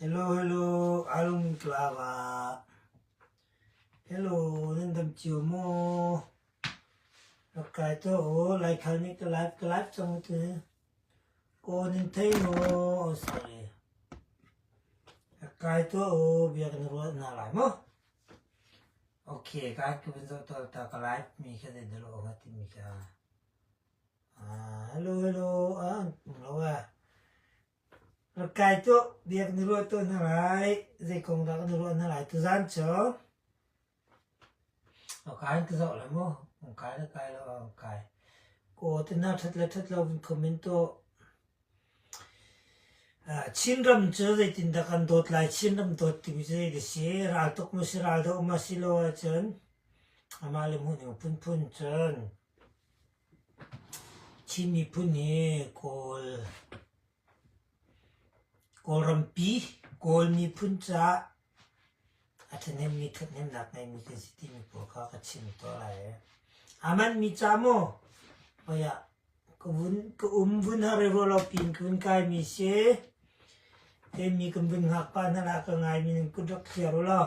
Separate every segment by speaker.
Speaker 1: Hello hello alung tlava. Hello nan dam cio maw? Rak kai tuah u Laikhal nih ka live ka live cang tu. Kaw nan thei maw? Oh sorry. Rak kai tuah u bia kan ruah hna lai maw? Okay ka ka vun zoh tawl ta ka live mi kha zei dah lo nga timi kha. Ah, hello hello ah lo ah. Rak kai tuah, biak na ruah tuah hna lai. Zei kong dah na ruah hna lai tuzaan cu? Kai ka zoh lai mu. Kai le kai lo kai. Kaw te na ṭhat le ṭhat lo vun comment tuah. Chinram cu zeitindah kan dawt lai? Chinram dawt timi cu zei dah si? Raltuk maw si, raldoh maw si lo ahcun amah le hmuhning phunphun cun Chin miphun hi Kawl Kawlrampi Kawl miphun caah a ṭhahnemmi ṭhathnemnak ngeimi kan si timi pawl kha ka chim tuah lai. Aa manhmi ca maw? Hoi ah ka vun ka um vun har i ruah lo piin ka vun kaimi si. Himi kan vun hngak pah hna lah ka ngaimi nan kut rak thliar u law.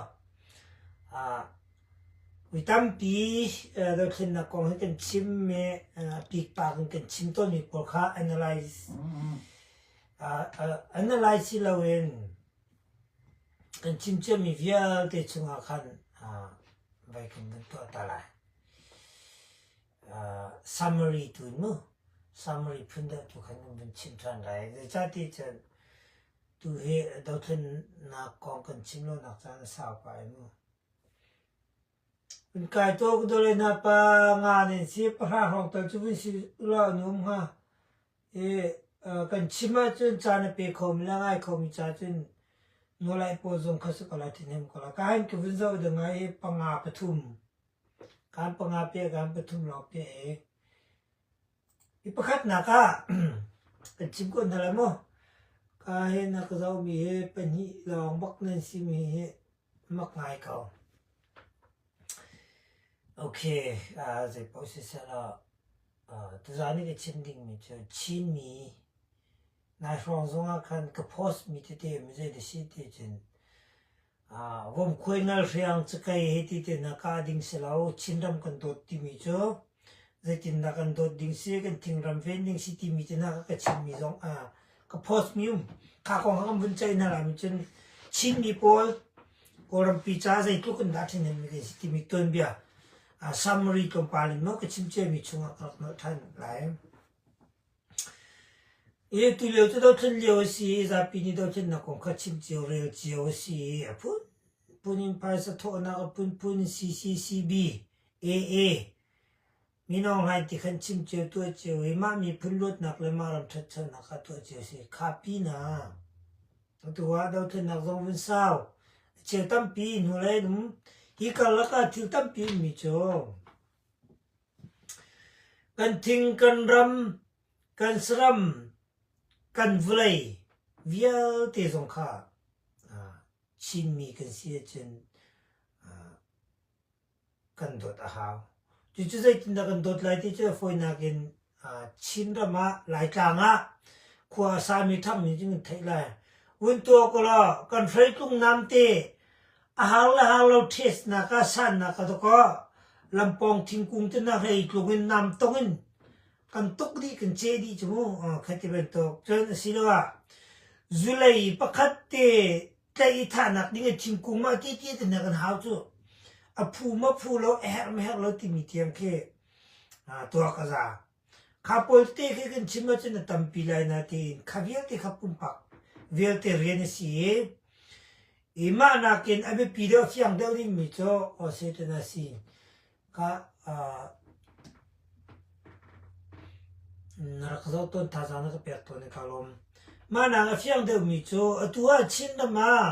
Speaker 1: Ah, Mi tampi dothlennak kong hi kan chim i pikpak in kan chim tawnmi pawl kha analyze analyze si loin kan chim ciami vialte chungah khan vai kan vun tuah ta lai. Summary tu in mu summary phun deuh tu khan kan vun chim ṭhan lai. Zeicahtiah cun tu hi dothlennak kong kan chim lonak caan a sau pah i mu. Vun kai tuah ka dawle hna pa nga nan si pahra hrawng tal cu vun si ulaw an um hnga. I kan chim ahcun caan a pe khomi le a ngai khomi ca cun nawlai pawl zong kha si ko lai ṭhahnem ko lai. Ka hin ka vun zoh ding ah hi panga pathum kaan panga piah kaan pathum lawng piah i hi pakhatnak ah kan chim ko hna lai maw? Ka hi na ka zohmi hi pahnih lawng bak nan simi hi mak ngai ko. Okay, uh, zei paoh siseh law, uh, tuzaan i ka chim dingmi cu Chinmi nai hrawng zongah khan ka post mi tete mi zei dah si ti cun uh, vomkhuai ngalhriang cakei he ti te na kah ding si lo Chinram kan dawt timi cu zeitindah kan dawt ding si kan thingram ven ding si timi te hna ka chimmi zong ah ka post mi um kha kong kha kan vun ceih hna lai mi cun Chinmi pawl Kawlrampi ca zeitluk in dah ṭhahnem mi kan si timi tuanbia summary tlawmpal in maw ka chim ciami chungah ka rak nolh ṭhan lai. I tulio cu dothlen lio a si i zapi nih dothlennak kong kha chim cio rel cio a si i a phunphun in phaisa thawhnak a phunphun CCCB AA Min Aung Hlaing ti khan chim cio tuah cio i mah miphun luatnak le mah ram ṭhatchonak kha tuah cio si. Kha pinah atu ah dothlennak zong vun sau. A cheu tampi hnulei in um. Hi karlak ah thil tampi ummi cu kan thing, kan ram, kan saram, kan vawlei vialte zong kha Chinmi kan si ahcun kan dawt a hau. Cucu zeitindah kan dawt lai ti cu a fawinak in Chinram ah Laitlang ah khua a sami ṭhangmi cu kan theih lai. Vun tuah ko law kan hreitlung namte a har le har lo ṭhesnak ah sannak ah dawkaw lampawng thingkung te na hreitlung in nam tong in kan tuk dih kan ceh dih cu mu khati bantuk cun asiloah zulei pakhat te tlaih i thahnak ding i thingkung mah ti ti te kan hau cu a phu ma phu lo a herh ma herh lo timi tiang khi tuak a za kha pawl te khi kan chim ahcun a tampi lai na tiin kha vialte kha pumpak vialte rian a si i i mah nakin a biapi deuh fiang deuh dingmi cu Satan a si Ka na rak zoh tawn thazaang na ka pek tawn i kaa lawm. Mah nak a fiang deuhmi cu atu ah Chinram ah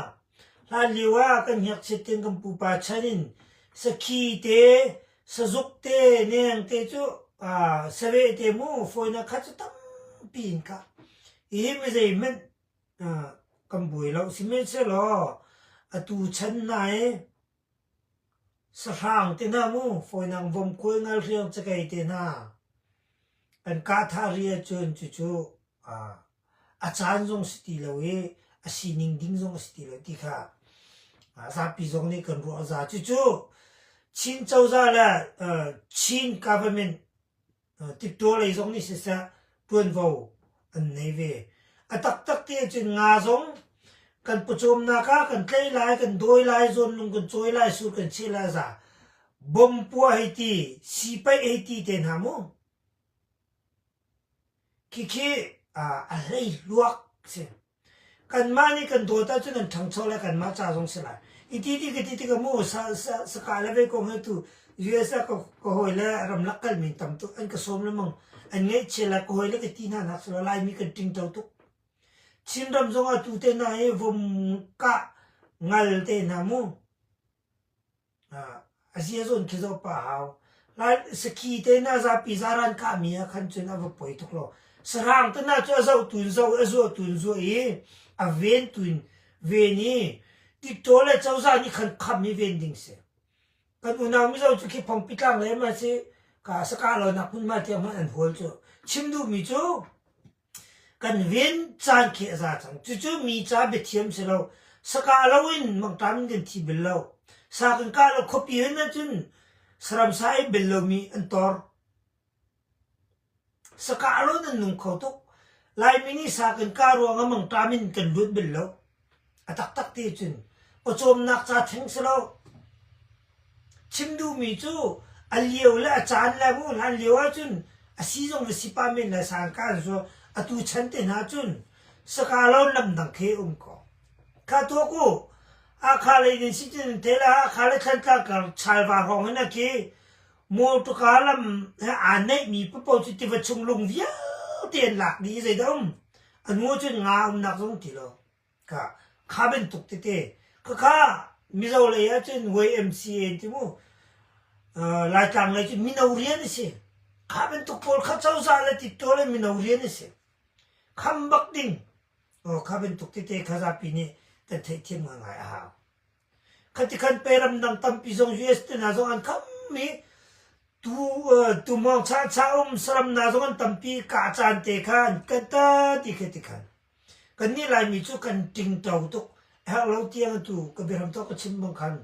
Speaker 1: hlanlio ah kan ngakchiat tein kan pupa chan in sakhi te, sazuk te, neng te cu saveh te mu fawinak kha cu tampi in kah. Hihi mi zeihmanh kan buai lo. Sihmanhsehlaw atu chan hna hi Sahrang te hna mu, fawinak vomkuai ngalhriang cakei te hna kan kahthah rih ahcun cucu a caan zong si ti lo i A sining ding zong a si ti lo ti kha zapi zong nih kan ruah a za. Cucu Chin cozah le Chin government Tikṭaw lei zong nih siseh ṭuanvo an nei ve. A taktak ti ahcun nga zong kan pawcawmnak ah kan tlaih lai, kan dawi lai, zawnlung kan cawi lai, sur kan cheh lai a za. Bom puah hei ti, siipaih hei ti te hna mu. Khikhi a hleihluak si. Kanmah nih kan dawt ahcun an ṭhangcho lai kanmah ca zong si lai. I ti ti ka ti tikah mu saka le vei kong he tu US ah ka hawi le ramlak kalmi tam tuk an ka sawm lengmang an ngaihchia lai ka hawi le ka ti hna nak si lo Laimi kan ṭingṭo tuk. Chinram zong ah tu te hna hi vom kah ngal te hna mu. A zia zawn khi zoh pah hau. Lai sakhi te na zapi zaran kahmi ah khan cun a va poi tuk lo. Sarang te na cu a zoh tu in zoh a zuah tu in zuah i a ven tu in ven i titṭaw le cozah nih khan kham i ven ding si. Kan unau Mizo cu khi phongpi tlang le ma si ka saka lo nak hmunhma tiang hmanh an hawl cu. Chim duhmi cu Kan ven caan khi a za cang. Cucu mi ca biathiam si lo. Sakah loin mangṭam in kan thi bal lo. Sa kan kah lo khuapi hin ahcun saram sa ei bal lomi an tor. Sakah lo nan nung kho tuk. Laimi nih sa kan kah ruangah mangṭam in kan luat bal lo. A taktak ti cun pawcawmnak ca theng si lo. Chim duhmi cu a lio le a caan le mu hlan lio ahcun a si zong va si pah men lai sangka an zuar. Atu chan te hna cun saka lo lam dang khi um ko. Kha tuak u. Hakha lei nan si cun te la Hakha le Thlantlang kar chalva hrawng in a khi motorka lam he aa neihmi papo cu tiva chung lung vialte an lak dih i zeidah um. Anu cun nga umnak zong ti lo. Ka kha bantuk tete khakha Mizo lei ahcun YMCA an ti mu. Laitlang lei cu mino rian a si. Kha bantuk pawl kha cozah le titto le mino rian a si. Kham bak ding. Oh, kha bantuk tete kha zapi nih kan theihthiam ngaingai a hau. Khati khan pe ramdang tampi zong US te hna zong an kham i tu tumawng cha cha um saram hna zong an tampi ka caan te khan kan ta ti kha ti khan. Kannih Laimi cu kan ṭingṭo tuk. Herh lo tiang atu ka biahram tawk ka chim bang khan.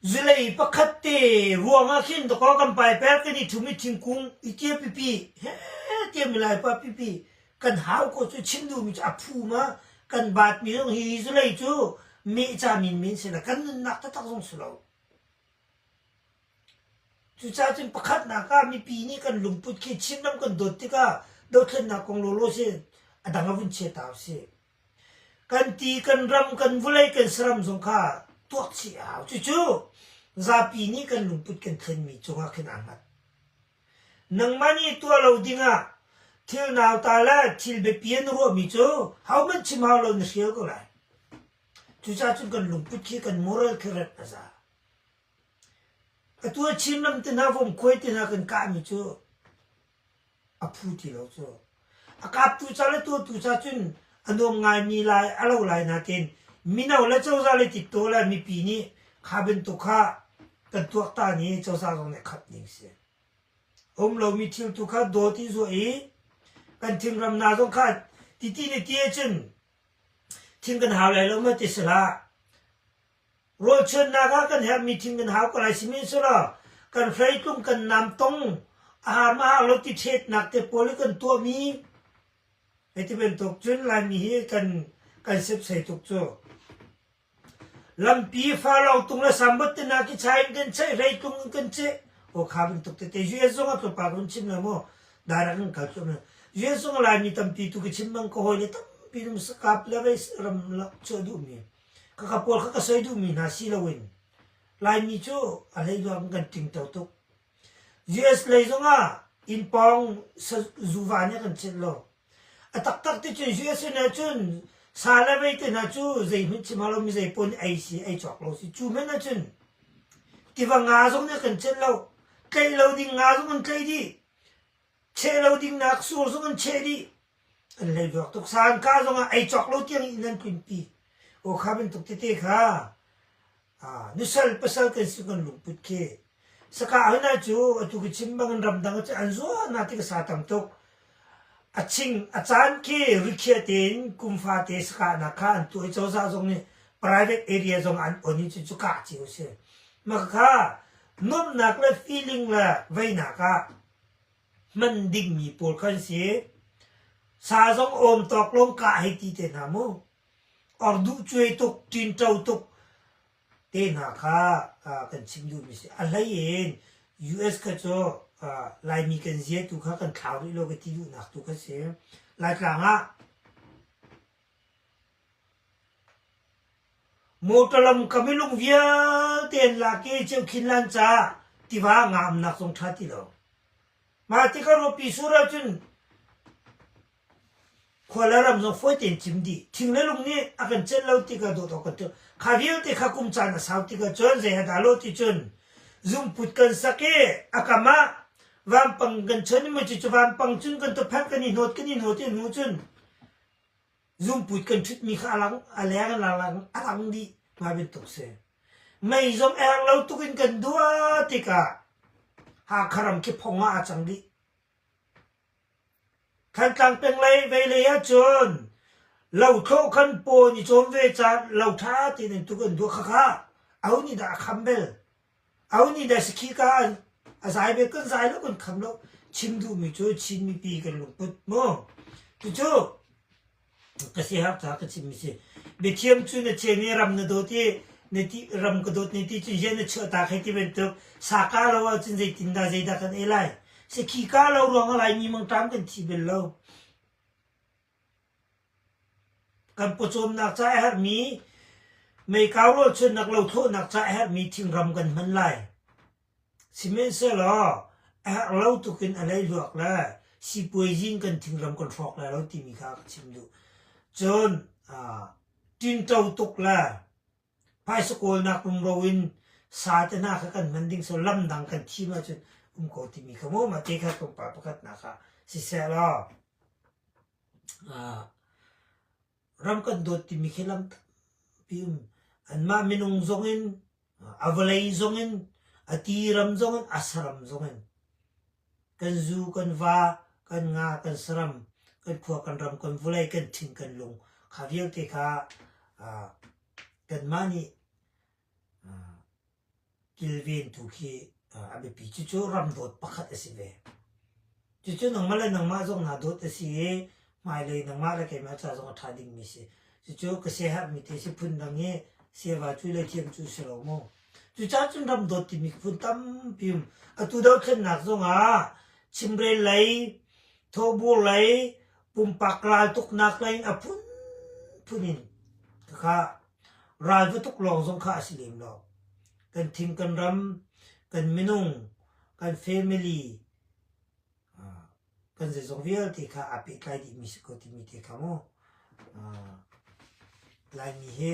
Speaker 1: Zulei pakhat te ruang ah khin dakaw kan paiper kan i ṭhum i thingkung i tia pipi he tiah milai pa pipi kan hau ko cu chim duhmi cu a phu ma kan baat mi zong hi zulei cu meh ca minmen si la kan nunnak taktak zong si lo. Cucaah cun pakhatnak ah mipi nih kan lungput khi Chinram kan dawt tikah dothlennak kong lawlaw si a dang a vun chia ta usih. Kan ti, kan ram, kan vawlei, kan saram zong kha tuak chih a hau. Cucu zapi nih kan lungput kan thlenmi cungah khin aa hngat. Nangmah nih tuah lo dingah thil nauta le thil biapi an ruahmi cu hohmanh chim hau lo na hrial ko lai. Cucaah cun kan lungput khi kan moral khi remh a za. Atu ah Chinram te hna vomkhuai te hna kan kahmi cu a phu ti lo cu. A kaptu ca le tuahtu ca cun a nuam ngaimi lai a lo lai nain mino le cozah le titto le mipi nih kha bantuk kha kan tuaktan i cozah zong nih khap ning si. Um lomi thil tu kha dawt i zuah i kan thingram hna zong kha titi le ti ahcun thing kan hau lai lo ma ti si hlah. Rawlchuannak ah kan herhmi thing kan hau ko lai sihmanhsehlaw kan hreitlung kan namtong a har ma har lo ti ṭhetnak te pawl i kan tuahmi hei ti bantuk cun Laimi hi kan kan sepsei tuk cu. Lampi farlawng tung le sambot te hna khi chai in kan cheih hreitlung in kan cheh aw kha bantuk tete US zong ah tlawmpal kan chim la maw direct in kal cu US zong Laimi tampi tu ka chim bang ka hawile tampi num sakap le ram lak chuah duhmi Khakha pawl kha ka soi duhmi hna si loin Laimi cu a hleiluak in kan ṭingto tuk. US lei zongah inn pawng zuva nih a kan chilh lo. A taktak ti cun US in ahcun sa le vei te hna cu zeihmanh chim hau lo mi zei pawl nih ei si ei cawk lo si. Cu hmanh ahcun tiva nga zong nih a kan chilh lo. Tlaih lo ding nga zong an tlaih dih. Cheh lo ding nak sur zong an cheh dih. An hleivuak tuk. Sangka zongah ei cawk lo tiang in an tlunpi. Aw kha bantuk tete kha nusal pasal kan si kan lungput khi. Saka hna cu atu ka chim bangin ramdang cu an zuah na ti ka sa tam tuk. A ching a caan khi rikhiah tein kum fate sakahnak kha an tuah i cozah zong nih private area zong an on i cucu kah cio a si. Mah kha nuamhnak le feeling le veinak ah hman dingmi pawl kha an si. Sa zong awm tawk lawng kah hei ti te hna mu. Or duh cuai tuk, ṭinṭo tuk, te hna kha kan chim duhmi si. A hlei in US kha cu Laimi kan zia tu kha kan thlau rih lo ka ti duhnak tu kha si. Laitlang ah motor lam kam i lung vialte an lak i Ceukhin lan caah tiva nga umnak zong ṭha ti lo. Mah tikah ruahpi sur ahcun Khua le ram zong fawi tein cim dih. Thing le lung nih a kan celh lo tikah dawt awk kan tuah. Kha vialte kha kum caan a sau tikah cun zei he dah lo ti cun zungput kan sak i a kam ah vampang kan chon i maw cu vampang cun kan tuphanh kan i hnawt kan i hnawt i hnu cun zungput kan ṭhutmi kha a lang a leng in a lang a lang dih mah bantuk si. Mei zong erh lo tuk in kan duah tikah Hakha ram khi phong ah aa cang dih. Thantlang peng lei veilei ahcun lothlawh khan paw an i cawm ve caah lo ṭha tein an tuk an duah khakha aho nih dah a kham bel? Aho nih dah sakhi ka a zai bel? Kan zai lo kan kham lo. Chim duhmi cu Chin mipi kan lungput mu. Cucu ka siaherh caah ka chimmi si. Biathiam cu na cen i ram na dawt i na ti ram ka dawt na ti cun hian na chuahtak hei ti bantuk sa ka lo ahcun zeitindah zeidah kan ei lai. Sakhi ka lo ruangah Laimi mangṭam kan thi bel lo. Kan pawcawmnak ca a herhmi meikau rawlchuannak lothlawhnak ca a herhmi thingram kan hman lai. Sihmanhsehlaw a herh lo tuk in a leihluak le sipuaizi in kan thingram kan hrawk lai lo timi kha ka chim duh. Cun ṭinṭo tuk le phaisa kawlnak rumro in sa te hna kha kan hman ding so lam dang kan thim ahcun um ko timi kha maw mah te kha tlawmpal pakhatnak ah siseh law ram kan dawt timi khi lam tampi um. Anmah minung zong in A vawlei zongin, a tiram zongin, a saram zongin kan zu, kan va, kan nga, kan saram, kan khua, kan ram, kan vawlei, kan thing, kan lung kha vialte kha kanmah nih kilventu khi a biapi. Cucu ram dawt pakhat a si ve. Cucu nangmah le nangmah zong naa dawt a si i hmailei nangmah le keimah ca zong a ṭha dingmi si. Cucu ka siaherhmi te si phundang i siava cu le thiam cu si lo mu. Cucaah cun ram dawt timi phun tampi um. Atu dothlennak zongah chimrel lei, thawhbur lei, pumpak raltuknak lei in a phunphun in khakha ral va tuk lawng zong kha a si lem lo. Kan thing kan ram, kan minung, kan family, kan zeizong vialte kha aa pehtlai dihmi si ko timi te kha mu Laimi hi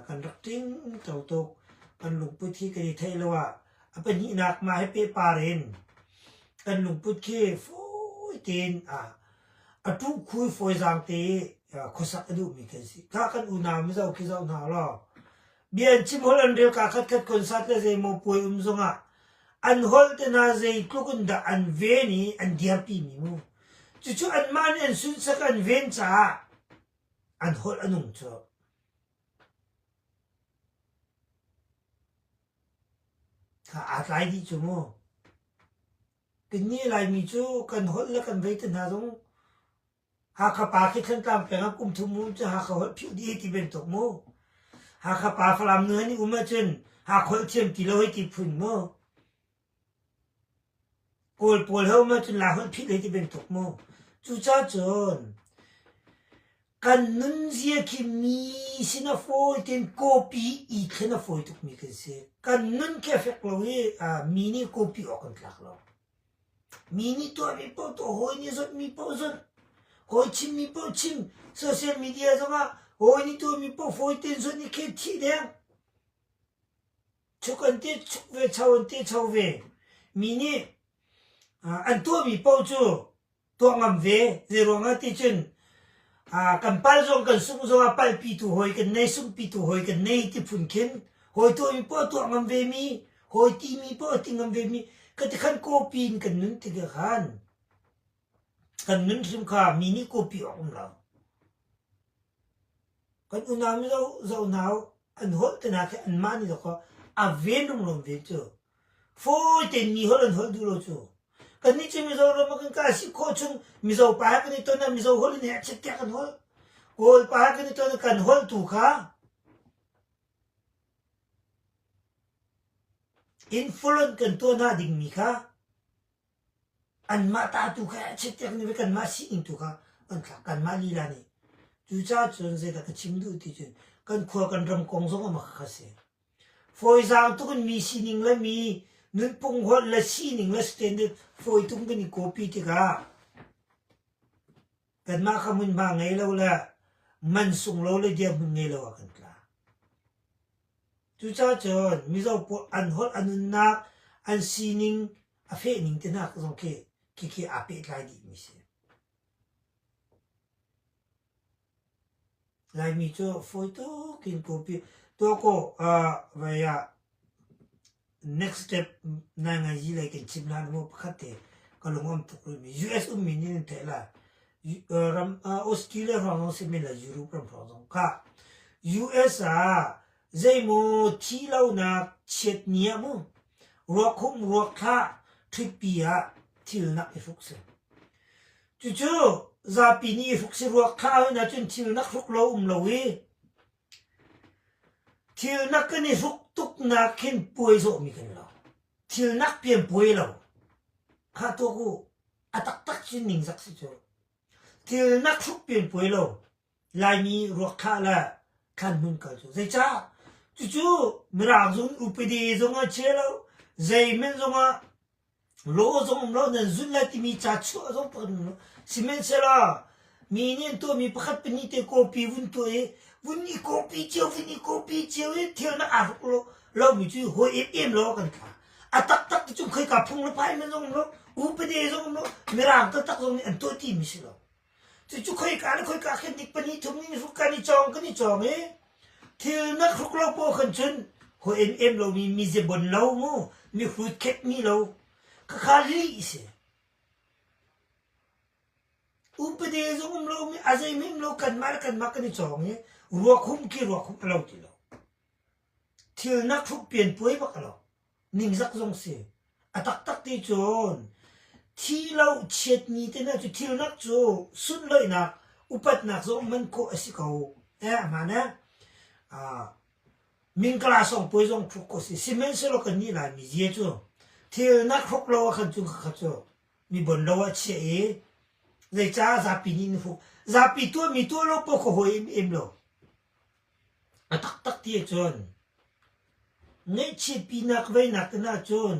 Speaker 1: kan rak ṭing to tuk kan lungput hi kan i theih lo ah a pahnihnak mah hi pehpar in kan lungput khi fawi tein a ṭuh khui fawizaang te i khuasak a duhmi kan si kha kan unau mizo khi zoh hna law bia an chim holh an rel kaa khatkhat concert le zeimaw puai um zongah an holh te hna zeitluk in dah an ven i an dirpi mi mu. Cucu anmah nih an sunsak an ven caah an holh a nung cu. Kha aa tlai dih cu mu. Kannih Laimi cu kan holh le kan vei te hna zong Hakha pa khi Thantlang peng ah kum thum um cu Hakha holh philh dih hei ti bantuk mu. Hakha pa Falam nu an i um ahcun Hakha holh thiam ti lo hei ti phun mu. Kawl pawl he um ahcun Lai holh philh hei ti bantuk mu. Cucaah cun kan nunzia khi mi sin a fawi tein copy i thlen a fawi tukmi kan si. Kan nun khi a fek lo i mi nih copy awk an tlak lo. Mi nih tuahmi paoh tuah, hawi nih zawtmi paoh zawt, hawi chimmi paoh chim, social media zongah hawi nih tuahmi paoh fawi tein zawt i khe thih deng. Chuk an ti chuk ve, cho an ti cho ve. Mi nih an tuahmi paoh cu tuah ngam ve. Zeiruangah ti cun kan pal zong kan sungh zongah palpitu hawi kan nei, sunghpitu hawi kan nei ti phun khin hawi tuahmi paoh tuah ngam vemi, hawi timi paoh ti ngam vemi ka ti khan copy in kan nun tikah khan. Kan nun hrim kha mi nih kawpi awk um lo. Kan unau mizo zo nau an holh te hna khi anmah nih dawkaw a ven rumro an ven cu. Fawi tein mi holh an holh duh lo cu. Kannih cu Mizoram ah kan kal si khawh chung Mizo pa he kan i ton ah Mizo holh in heh tiah kan holh. Kawl pa he kan i ton ah kan holh tu kha influence kan tuah hna dingmi kha Anmah ta tu kha chiattiak nih kanmah sining tu kha an thlak kanmah lila nih. Cucaah cun zeidah ka chim duh ti cun kan khua kan ram kong zong a mak kha si. Fawizaang tuk in mi sining le mi nunphung holh le sining le standard fawi tuk kan i copy tikah kanmah kha hmunhma ngei lo le man sung lo le dirhmun ngei lo ah kan tla. Cucaah cun Mizo pawl an holh a nunnak, an sining a fehning te hna zong khi khikhi aa pehtlai dihmi si. Laimi cu fawi tuk in copy tuah kaw uh, vai ah next step nai ngai yi lei kan chim hlan mu pakhat te ka lung om tuk rihmi US ummi nih nan theih lai ram Australia hrawng zong si men la Europe ram hrawng zong kha US ah zeimaw thi lonak chiat ni ah mu ruak hum ruak thlah ṭhitpi ah thil nak i hruk si cucu zapi nih i hruk si ruak thlah hin ahcun thil nak hruk lo um lo i Thil nak kan i hruk tuknak khin puai zawhmi kan lo. Thil nak pian puai lo. Kha tuak u. A taktak cun ningzak si cu. Thil nak hruk pian puai lo. Laimi ruak thlah le thlan hmun kal cu. Zeicah? Cucu Mirang zung upadi zong ah chia lo. Zeimen zong ah Law zong um lo nan zulh lai timi ca chuah zong pakhat um lo. Sihmanhsehlaw mi nih an tuahmi pakhat pahnih te copy vun tuah i vun i copy cio vun i copy cio i thil na aa hruk lo lomi cu hawi em em lo kan thla. A taktak ti cun khoika phung le phai man zong um lo, upade zong um lo, mirang taktak zong nih an tuah timi si lo. Cucu khoika le khoika khin dik pahnih thum nih hruk kan i cawng kan i cawng i thil na hruk lo paoh khan cun hawi em em lomi mi zebon lo mu mi hrut khet mi lo khakha lih si. Upade zong um lomi a zeihmanh um lo kanmah le kanmah kan i cawng i ruak hum khi ruak hum a lo ti lo. Thil nak hruk pian puai bak a lo. Ningzak zong si. A taktak ti cun thi lo chiatni te hna cu thilnak cu sunloihnak upatnak zong man khawh a si ko. Eh, hmaan eh? Ah, mingkala song puai zong hruk ko si. Sihmanhsehlaw kan nih Laimi zia cu thilnak hruk lo ah khan cu khakha cu mi bon lo ah chiah i zeicah zapi nih na hruk zapi tuahmi tuah lo paoh kha hawi em em lo. A taktak ti ahcun ngaihchiatpinak veinak te hna cun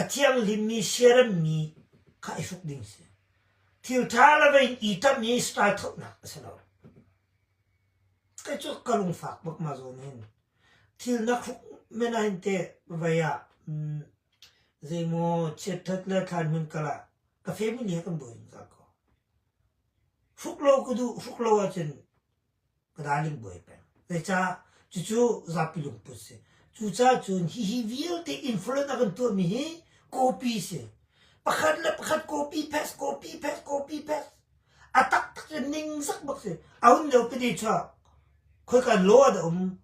Speaker 1: a thianghlimmi siaremmi kha i hruk ding si. Thil ṭha le vei in i ṭamh i style thohnak a si lo. Kei cu ka lungfak bak mah zawn hin. Thil na hruk men ah hin teh vei ah zeimaw chiatṭhat le thlan hmun kal ah ka family he kan buai zungzal ko. Hruk lo ka duh, hruk lo ahcun ka darling buai peng. Zeicah cucu zapi lungput si. Cucaah cun hihi vialte influence a kan tuahmi hi copy si. Pakhat le pakhat copy paste, copy paste, copy paste. A taktak cu ningzak bak si. A hun lio pede chuak. Khoika law ah dah um.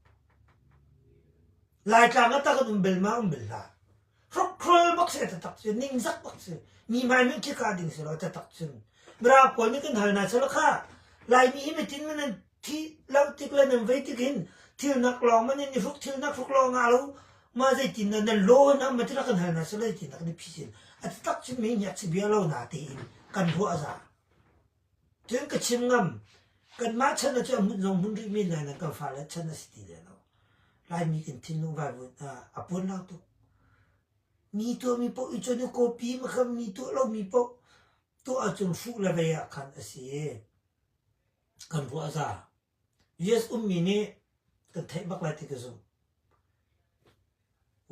Speaker 1: Laitlang ah tak an um bel ma um bel hlah. Hrokhrol bak si a taktak cu ningzak bak si. Mi hmai min khi ka ding si lo taktak cun. Mirang pawl nih kan hal hna sala kha Laimi hi mitin man nan thi lo tik le nan vei tik hin thilnak lawng man in i hruk thilnak hruk lawng nga lo ma zeitin nan nan law na ma tila kan hal hna sala zeitin kan i phi sin a taktak cun mi nyak si bia lo na tein kan ruah za. Cun ka chim ngam kanmah chan ah cun a hmun zong hmun rih men lai nan kan fale chan a si ti le lo. Laimi kan thinlung vaivuan a puan lo tuk. Mi tuahmi paoh i cun i copy ma kha mi tuah lomi paoh tuah ahcun hruh le vei ah khan a si i kan ruah za. US ummi nih kan theih bak lai ti ka zumh.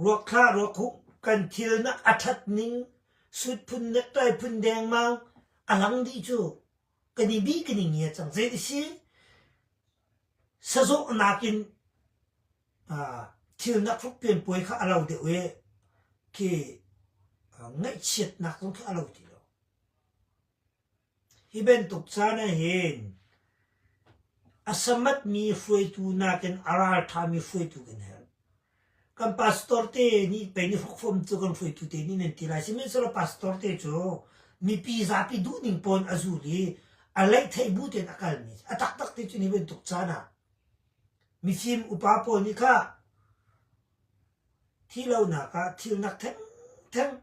Speaker 1: Ruak thlah ruak huh kan thil nak a ṭhat ning suit phun necktie phun dengmang a lang dih cu kan i bi kan i ngia cang. Zei ti si sazawhnak in thil nak hruk pianpuai kha a lo deuh i khi ngaihchiatnak zong khi a lo ti lo. Hi bantuk caan ahhin a samatmi hruaitu nakin a ralṭhami hruaitu kan herh. Kan pastor te nih pei ni hrukfom cu kan hruaitu te nih nan ti lai. Sihmanhsehlaw pastor te cu mipi zapi duhning pawn a zul i a leih theih bu tein a kalmi a taktak ti cu ni bantuk caan ah mifim upa pawl nih kha Thi lonak ah thilnak thengtheng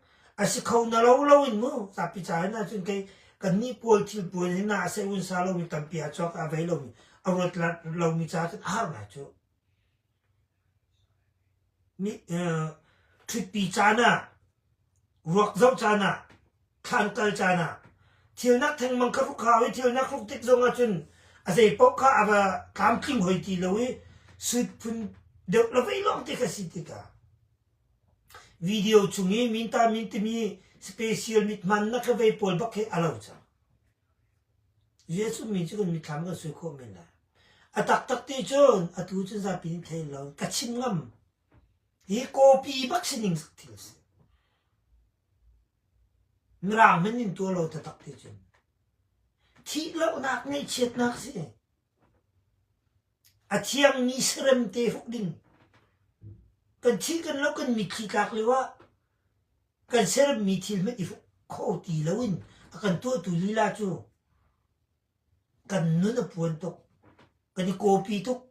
Speaker 1: a si kho na lo lo in mu zapi ca in ahcun kei kannih pawl thil puan hi na a seh un sa lomi tampi a chuak a vei lomi a ruat lomi ca cun a har ngai cu. Mi ṭhutpi caan ah Ruak zoh caan ah, thlan kal caan ah, thilnak thengmang kha hruk hau i thilnak hruk tik zong ahcun a zeipaoh kha a va tlamtling hoi ti lo i suit phun deuh le vei lawng te kha si tikah video chung i minta min timi special mithman na kha vei pawl bak khi a lo cang. Jesuh min cu kan mitthlam kan sui khawh men lai. A taktak ti cun atu cun zapi nih thei lo ka chim ngam Hi kawpi bak sining thil si. Mirang hmanh in tuah lo taktak ti cun. Thih lohnak ngaihchiatnak si. A thiangmi serem te hruk ding. Kan thih kan lo kan mitthli tlak lio ah kan seremmi thil hmanh i hruk kho ti loin a kan tuahtu lila cu kan nun a puan tuk. Kan i kawpi tuk.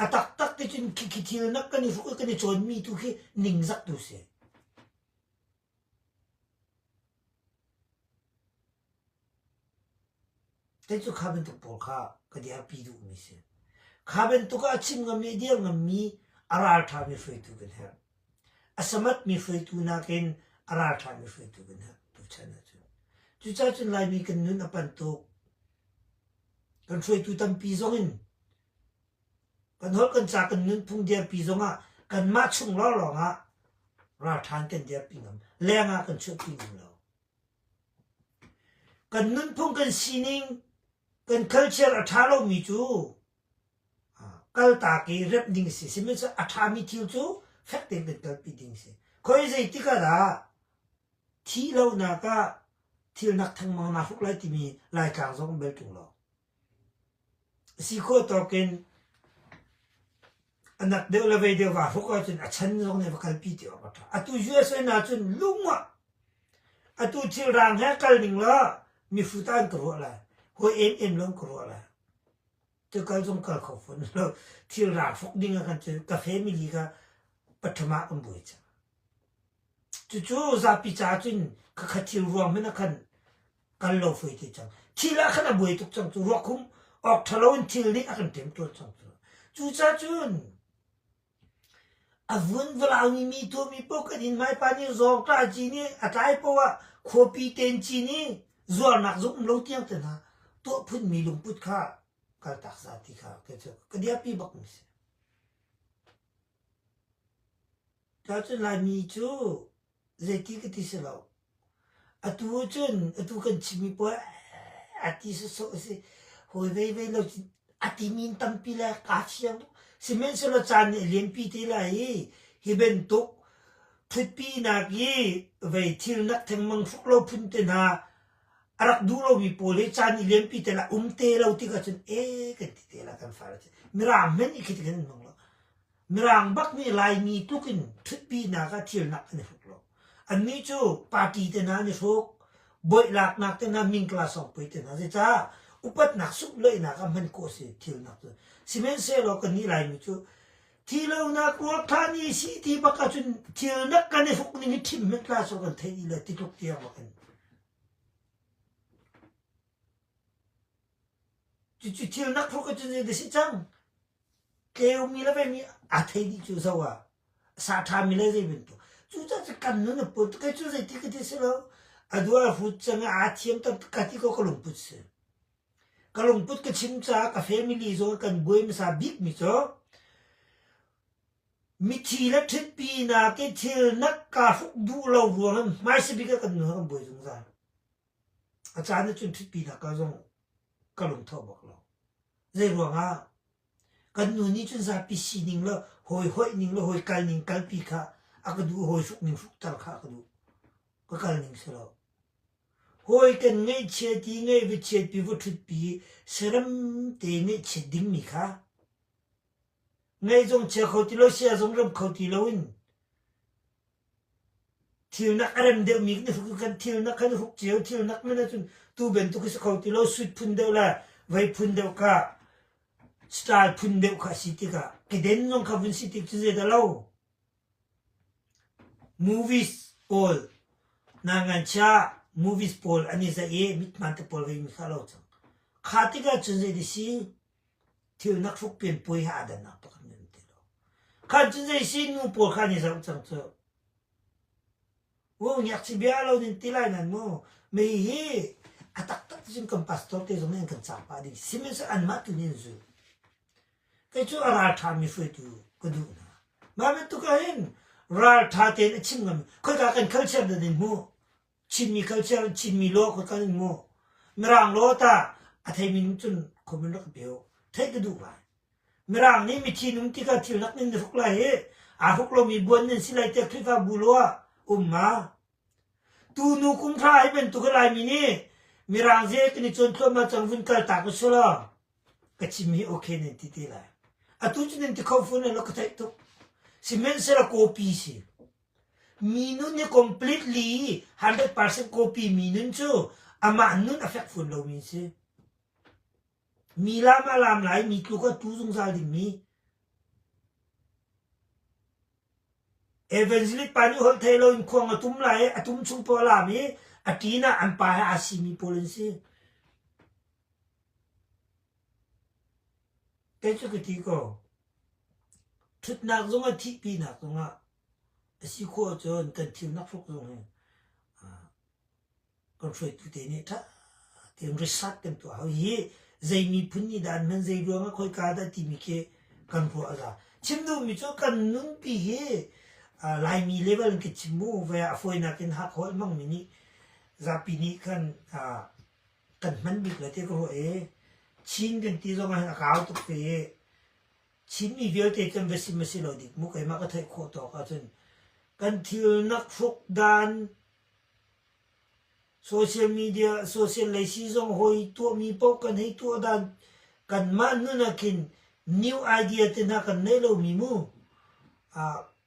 Speaker 1: A taktak ti cun khi thil nak kan i hruk i kan i cawnmi tu khi ningzak tu si. Kei cu kha bantuk pawl kha ka dirpi duhmi si. Kha bantuk ah a chim ngammi, a dir ngammi, a ralṭhami hruaitu kan herh. A samatmi hruaitu nakin a ralṭhami hruaitu kan herh tuchan ahcun. Cucaah cun Laimi kan nun a pan tuk. Kan hruaitu tampi zong in Kan holh kan ca kan nunphung dirpi zongah kanmah chung lawnglawng ah ralṭhan kan dirpi ngam. Leng ah kan chuahpi ngam lo. Kan nunphung kan sining kan culture a ṭha lomi cu kaltak i remh ding si. Sihmanhsehlaw a ṭhami thil cu fek tein kan kalpi ding si. Khoi zeitik ah dah thih lonak ah thilnak thengmang naa hruk lai timi Laitlang zong bel ṭung lo. Si khawh tawk in a nak deuh le vei deuh vaa hruk ahcun a chan zong nih va kalpi ti awk a ṭha. Atu USA hna cun lung ah atu thil raang he kal ning law mihrut ah an ka ruah lai. Hawi emem lawng ka ruah lai. Cu kal zong kal kho fawn lo. Thil raang hruk ding ah khan cun ka family kha pathum ah kan buai cang. Cucu zapi ca cun khakha thil ruang hmanh ah khan kal lo foi te cang. Thil ah khan a buai tuk cang cu ruakhum awk ṭhalo in thil nih a kan ṭemṭawn cang cu. Cucaah cun a vun valaumi mi tuahmi paoh kan inn hmaipa nih zawngṭah a cin i a tlai paoh ah khuapi tein cin i zuarnak zong um lo tiang te hna tuah phunmi lungput kha kaltak za ti kha kei cu ka diapi bakmi si. Cun Laimi cu zeiti ka ti si lo. Atu cun atu kan chimmi pawl a ti sawsawh a si. Hawi vei lo cun a timi in tampi le kaa fiang tuk. Sihmanhsehlaw caan nih a lianpi te lai i hi bantuk ṭhutpinak i vei thilnak thengmang hruk lo phun te hna a rak duh lomi pawl hi caan i lianpi te la um te lo tikah cun ee kan ti te la kan fale cu Mirang hmanh nih khi ti khan an hmang lo. Mirang bak nih Laimi tluk in ṭhutpinak ah thilnak an i hruk lo. Annih cu party te hna an i hruk, bawih-laknak te hna, mingkla sawngpui te hna. Zeicah upatnak sunglawinak ah hman khawh a si thilnak cu. Sihmanhsehlaw kannih Laimi cu thilonak ruak ṭha ni si ti bak ahcun thilnak kan i hruk ning hi ṭhim hmanh tla sawh kan theih dih lo ti tluk tiang bak in. Cucu thilnak hruk ahcun zeidah si cang? Tleumi le veimi aa thei dih cu zoh ah sa ṭhami le zei bantuk. Cucaah cu kan nun a put. Kei cu zeiti ka ti si lo. A duh a hrut cang i aa thiam tak ka ti ko ka lungput si. Ka lungput ka chim caah ka family zong kan buai hmasa bikmi cu mithi le ṭhitpinak i thil nak kaa hruk duh lo ruang in hmaisa bik ah kan nu he kan buai zungzal. A caan ah cun ṭhitpinak ka zong ka lungthawh bak lo. Zei ruangah kan nu nih cun zapi sining le hawi hoih ning le hawi kal ning kalpi kha a ka duh, hawi hruk ning hrukter kha a ka duh. Ka kal ning si lo. Hawi kan ngaihchiat i ngaih va chiatpi va ṭhutpi saram te ngaihchiat dingmi kha ngaih zong chia kho ti lo sia zong rem kho ti loin thilnak a rem deuhmi kan i hruk kan thilnak kan i hruk cio thilnak men ahcun tu bantuk hi si kho ti lo suit phun deuh le vei phun deuh kha style phun deuh kha a si tikah keden zong kha vun si tik cu zeidah lo Movies pawl nanganchia movies pawl an i zaih i mithmaan te pawl vei mi kha a lo cang. Kha tikah cun zei ti si thil nak hruk pian puai he aa dannak pakhat men ti lo. Khan cun zei si nu pawl kha an i zoh cang cu. Wo ngakchia bia lo nin ti lai nan mu. Mei hi a taktak ti cun kan pastor te zong nih an kan caang pah ding. Sihmanhsehlaw anmah tu nih an zul. Kei cu a ralṭhami hruaitu ka duh hna. Mah bantuk ah hin ralṭha tein a chim ngam. Khoika kan culture dah nan hmuh? Chinmi culture, Chinmi law khoika nan hmuh? Mirang law tah a theimi nih cun comment rak ka pe u. Theih ka duh ngai. Mirang nih mithi nung tikah thil nak nan i hruk lai hi aa hruk lomi buan nan si lai tiah Khrihfabu law ah um ma? Tunu kum hra hi bantuk hi Laimi nih Mirang ze kan i cawn thluahmah cang vun kal tak u sulaw ka chim hi okay nan ti te lai. Atu cu nan ti kho fawn lo ka theih tuk. Sihmanhsehlaw copy si. Mi nun hi completely 100% copy mi nun cu amah nun a fek fawn lomi si. Mi lam a lam lai, mi tluk a tu zungzal dingmi Evangelist pa nih holh thei loin khuang a tum lai i a tum chung paoh a lam i a ṭin ah an pa he aa simi pawl an si. Kei cu ka ti ko. Ṭhutnak zongah thihpinak zongah a si khawh ahcun kan thilnak hruk zong hi kan hruaitu te nih ṭha tein research kan tuah hau. Hi zei miphun nih dah an hman, zei ruangah khoika dah timi khi kan ruah a za. Chim duhmi cu kan nunpi hi Laimi level in ka chim mu, ve a fawinak in Hakha holh hmangmi nih zapi nih khan kan hman bik le ti ka ruah i Chin kan ti zong ah hin a kau tuk ve i Chinmi vialte kan va sim a si lo dik mu keimah ka theih khawh tawk ahcun kan thilnak hruk dan Social media, social lei siizung hawi tuahmi paoh kan hei tuah dan kanmah nun ah khin new idea te hna kan neih lomi mu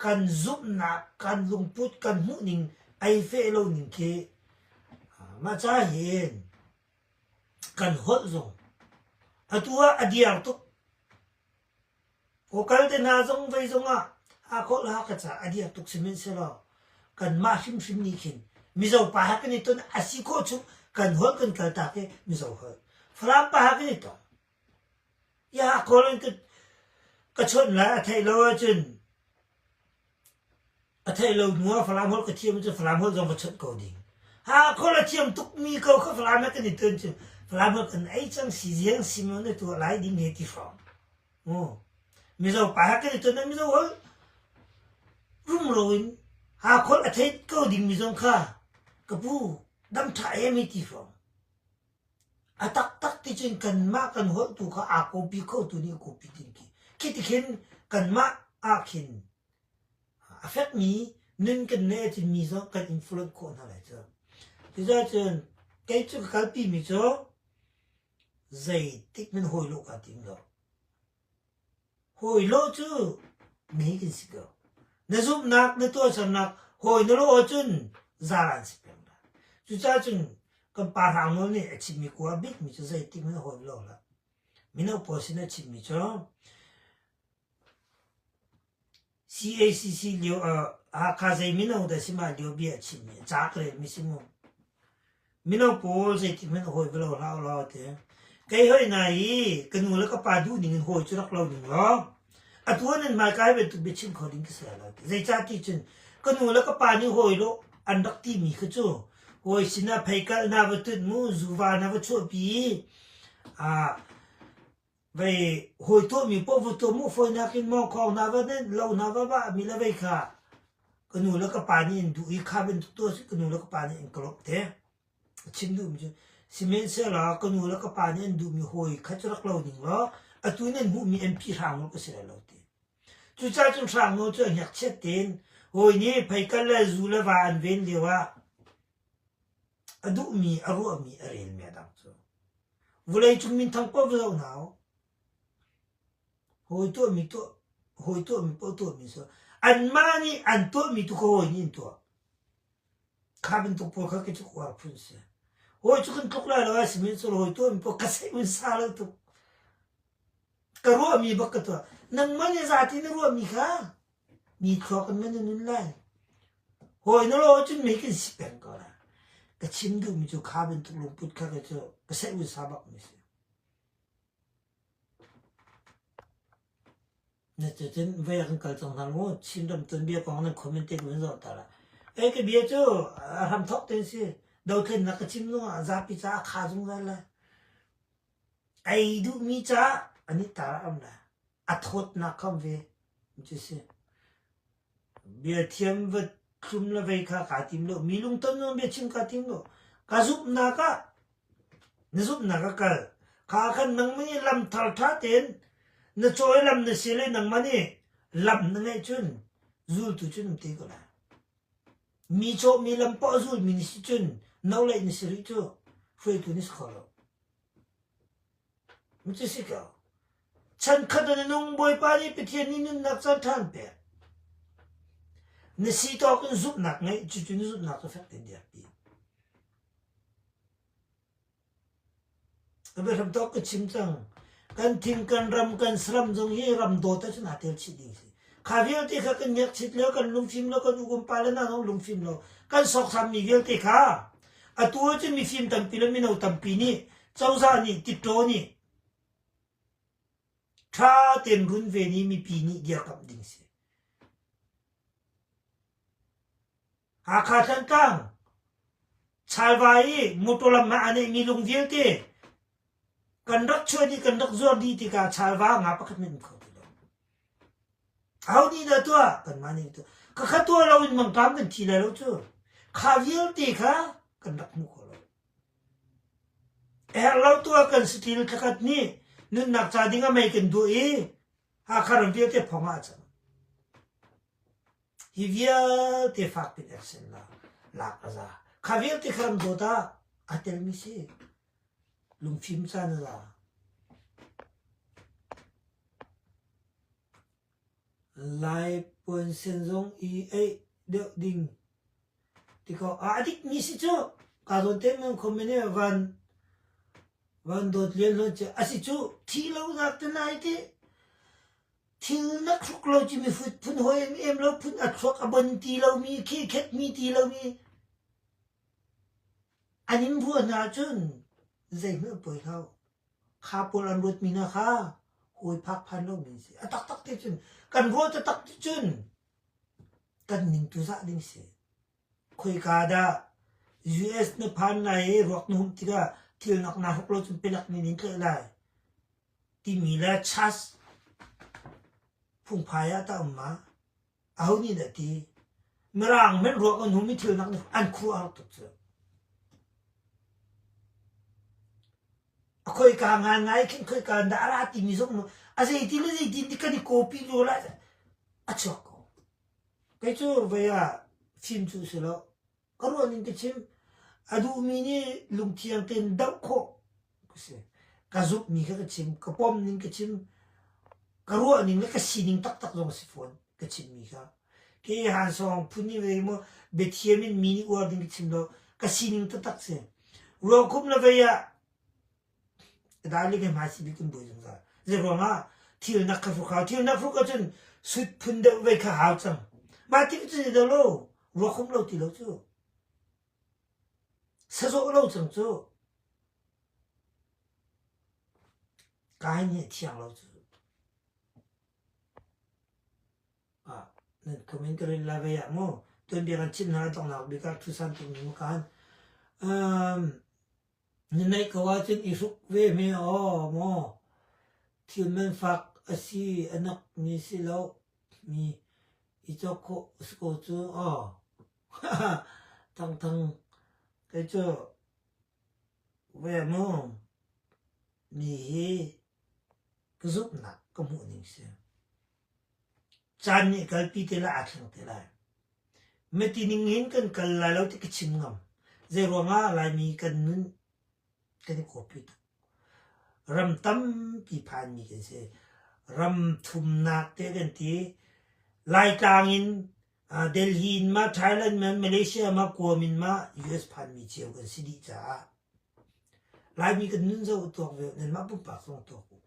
Speaker 1: kan zumhnak, kan lungput, kan hmuhning ai feh lo ning khi mah ca hin kan holh zong atu ah a diar tuk. Kawkal te hna zong vei zongah Hakholh Hakha ca a dir tuk sihmanhsehlaw kanmah hrimhrim nih khin Mizo pa he kan i ton a si khawh chung kan holh kan kaltak i Mizo holh Falam pa he kan i tong. I Hakholh in ka chawnh lai a theih lo ahcun A theih lo hnu ah Falam holh ka thiam ahcun Falam holh zong ka chawnh ko ding. Hakholh a thiam tukmi ko kha Falam he kan i ton cu Falam holh kan ei cang si ziang sim na tuah lai ding he ti hrawng. Mu. Mizo pa he kan i ton ah Mizo holh rumro in Hakholh a thei ko dingmi zong kha ka pu dam ṭha em hi ti hrawng. A taktak ti cun kanmah kan holh tu kha aa copy kho tu nih a copy ding khi. Khi ti khin kanmah ah khin A fekmi nun kan neih ahcun mi zong kan influence khawh hna lai cu. Cucaah cun kei cu ka kalpimi cu zeitik hmanh hawi lawh kaa tim lo. Hawi lawh cu mi kan si ko. Na zumhnak, na tuahsernak hawi na lawh ahcun zaran si peng lai. Cucaah cun kan pa Hrang Nawl nih a chimmi kua bikmi cu zeitik hmanh hawi lawh hlah. Mino pawl sin a chimmi cu CACC lio ah Hakha zei mino dah si mah lio bia a chimmi ca ka relmi si mu. Mino pawl zeitik hmanh hawi va lo hlah ulaw ti. Kei hoi na i ka nu le ka pa duh ning in hawi cu rak lo ning law atu ah nan hmaika hi bantuk biachim kho ding ka si lai lo ti. Zeicah ti cun ka nu le ka pa nih hawi lo an rak timi kha cu hawi sinah pheikalh na va tut mu zuva na va chuahpi i ah Vei hawi tuahmi paoh va tuah mu fawinak in mawngkhawng hna va nenh lo hna va vah mi le vei kha ka nu le ka pa nih an duh i kha bantuk tuah cu ka nu le ka pa nih an ka lawmh te. A chim duhmi cu sihmanhsehlaw ka nu le ka pa nih an duhmi hawi kha cu rak lo ning law atu nan hmuhmi MP hrang ka si lai lo ti. Cucaah cun hrang nawl cu a hngekchiat tein hawi nih pheikal le zu le va an ven lio ah. A duhmi, a ruahmi, a relmi a dang cu. Vawleicung minthang paoh va zoh hna u. Hawi tuahmi tuah, hawi tuahmi paoh tuahmi si. Anmah nih an tuahmi tu kha hawi nih an tuah. Kha bantuk pawl kha kei cu ka uar phun si. Hawi cu kan tluk lai lo ai sihmanhsehlaw hawi tuahmi paoh ka seih un sa lo tuk. Ka ruahmi bak ka tuah. Nangmah nih zati na ruahmi kha mi thluak in man na nun lai. Hawi na lo ahcun mei kan si peng ko lai. Ka chim duhmi cu kha bantuk lungput kha ka cu ka seih un sa bakmi si. Na cucun voi ah kan kal cang hna mu. Chinram tuanbia kong nan comment te kan zoh ta la. Ei ka bia cu a hram thok ten si. Dothlennak ka chim zongah zapi caah a kha zungzal lai. Ei duhmi caah an i tar am la. A thawtnak kha um ve. Cu si. Bia thiam va tlum le vei kha kaa tim lo. Mi lungton zong bia chim kaa tim lo. Ka zumhnak ah na zumhnak ah kal. Kha khan nangmah nih lam thar ṭha tein na cawi lam na si le nangmah nih lam na ngeih cun zultu cun um te ko lai. Mi cawhmi lam poah zulmi na si cun no leih na si rih cu hruaitu na si kho lo. Cu si ko. Chankhat na nung Bawipa nih Pathian nih nunnak caan ṭha an pek. Na si tawk in zumhnak ngeih, cucu na zumhnak cu fek tein dirpi. Ka biahram tawk ka chim cang. Kan thing, kan ram, kan saram zong hi ram dawt ahcun aa tel chih ding si. Kha vialte kha kan ngekchit lio, kan lungfim lo, kan ukum pa le na zong lungfim lo, kan sawksammi vialte kha atu ahcun mifim tampi le mino tampi nih cozah nih titṭaw nih ṭha tein runven i mipi nih dirkamh ding si. Hakha Thantlang Chalva i motor lam ah a neihmi lung vialte kan rak chuah dih kan rak zuar dih tikah Chalva nga pakhat hmanh um kho ti lo. Aho nih dah tuah? Kanmah nih tuah. Khakha tuah lo in mangṭam kan thi lai lo cu. Kha vialte kha kan rak hmu kho lo. Herh lo tuah kan saṭil thlakhat nih nunnak ca ding ah mei kan duh i Hakha ram vialte phong ah a cang. Hi vialte fak piin action la lak a za. Kha vialte kha ram dawt ah aa telmi si. Lungfim caan a za. Lai puansen zong i eih deuh ding ti ko. A dikmi si cu kaa zawn te men comment i van van dawt lian hlawn cu a si cu thi lo nak te nai ti thil na thluk lo ci mifut phun hawi em em lo phun a thluak a bon ti lomi khi khetmi ti lomi an in ruah hna cun zeihmanh poi hlah Kha pawl an ruatmi hna kha hawi phak phan lomi an si. A taktak te cun kan ruah taktak ti cun kan ning tu zah ding si. Khoika dah US na phan lai i ruak na humh tikah thil nak naa hruk lo cun pelak nih nin tlaih lai timi le chas phungphai ah tah um ma? Aho nih dah ti? Mirang hmanh ruak an hum i thil nak an khuah har tuk cu. A khoika ngai ngai khin khoika dah a ra timi zong a zeiti le zeiti ti kan i copy lo la a chuak ko. Kei cu vei ah fim cu si lo. Ka ruah ning ka chim. A duhmi nih lungthiang tein doh khawh ka si. Ka zumhmi kha ka chim, ka pom ning ka chim, ka ruah ning le ka sining taktak zong a si fawn ka chimmi kha. Ke han sawng phun nih vei maw biathiam in mi nih uar ding ka chim lo, ka sining taktak si. Ruakhum le vei ah Dali ke hmai si bik in buai zungzal. Zei ruangah thil nak kha hruk hau. Thil nak hruk ahcun sut phun deuh vei kha hau cang. Mah tik cu zei lo ruakhum lo ti lo cu. Sazawh lo cang cu. Kai nih thiang lo cu. Ah, nan comment ka rel lai vai ah mu. Tuanbia kan chim hna donghnak bik ah thu san tuk mi mu kan. Um, Na neih ko ahcun i hruk ve hme aw maw thil man fak a si a nak mi si lo mi i cawk khawh a si ko cu aw. Thangthang kei cu ve mu mi hi ka zumhnak ka hmuh ning si. Caan nih kalpi te lai aa thleng te lai. Mati ning hin kan kal lai lo ti ka chim ngam. Zeiruangah Laimi kan nun kan i copy tuk. Ram tampi phanmi kan si. Ram thumnak te kan ti. Laitlang in Delhi in ma Thailand ma Malaysia ma Guam in ma US phanmi cio kan si dih caah Laimi kan nun zoh tuak ve nanmah pumpak zong tuak u.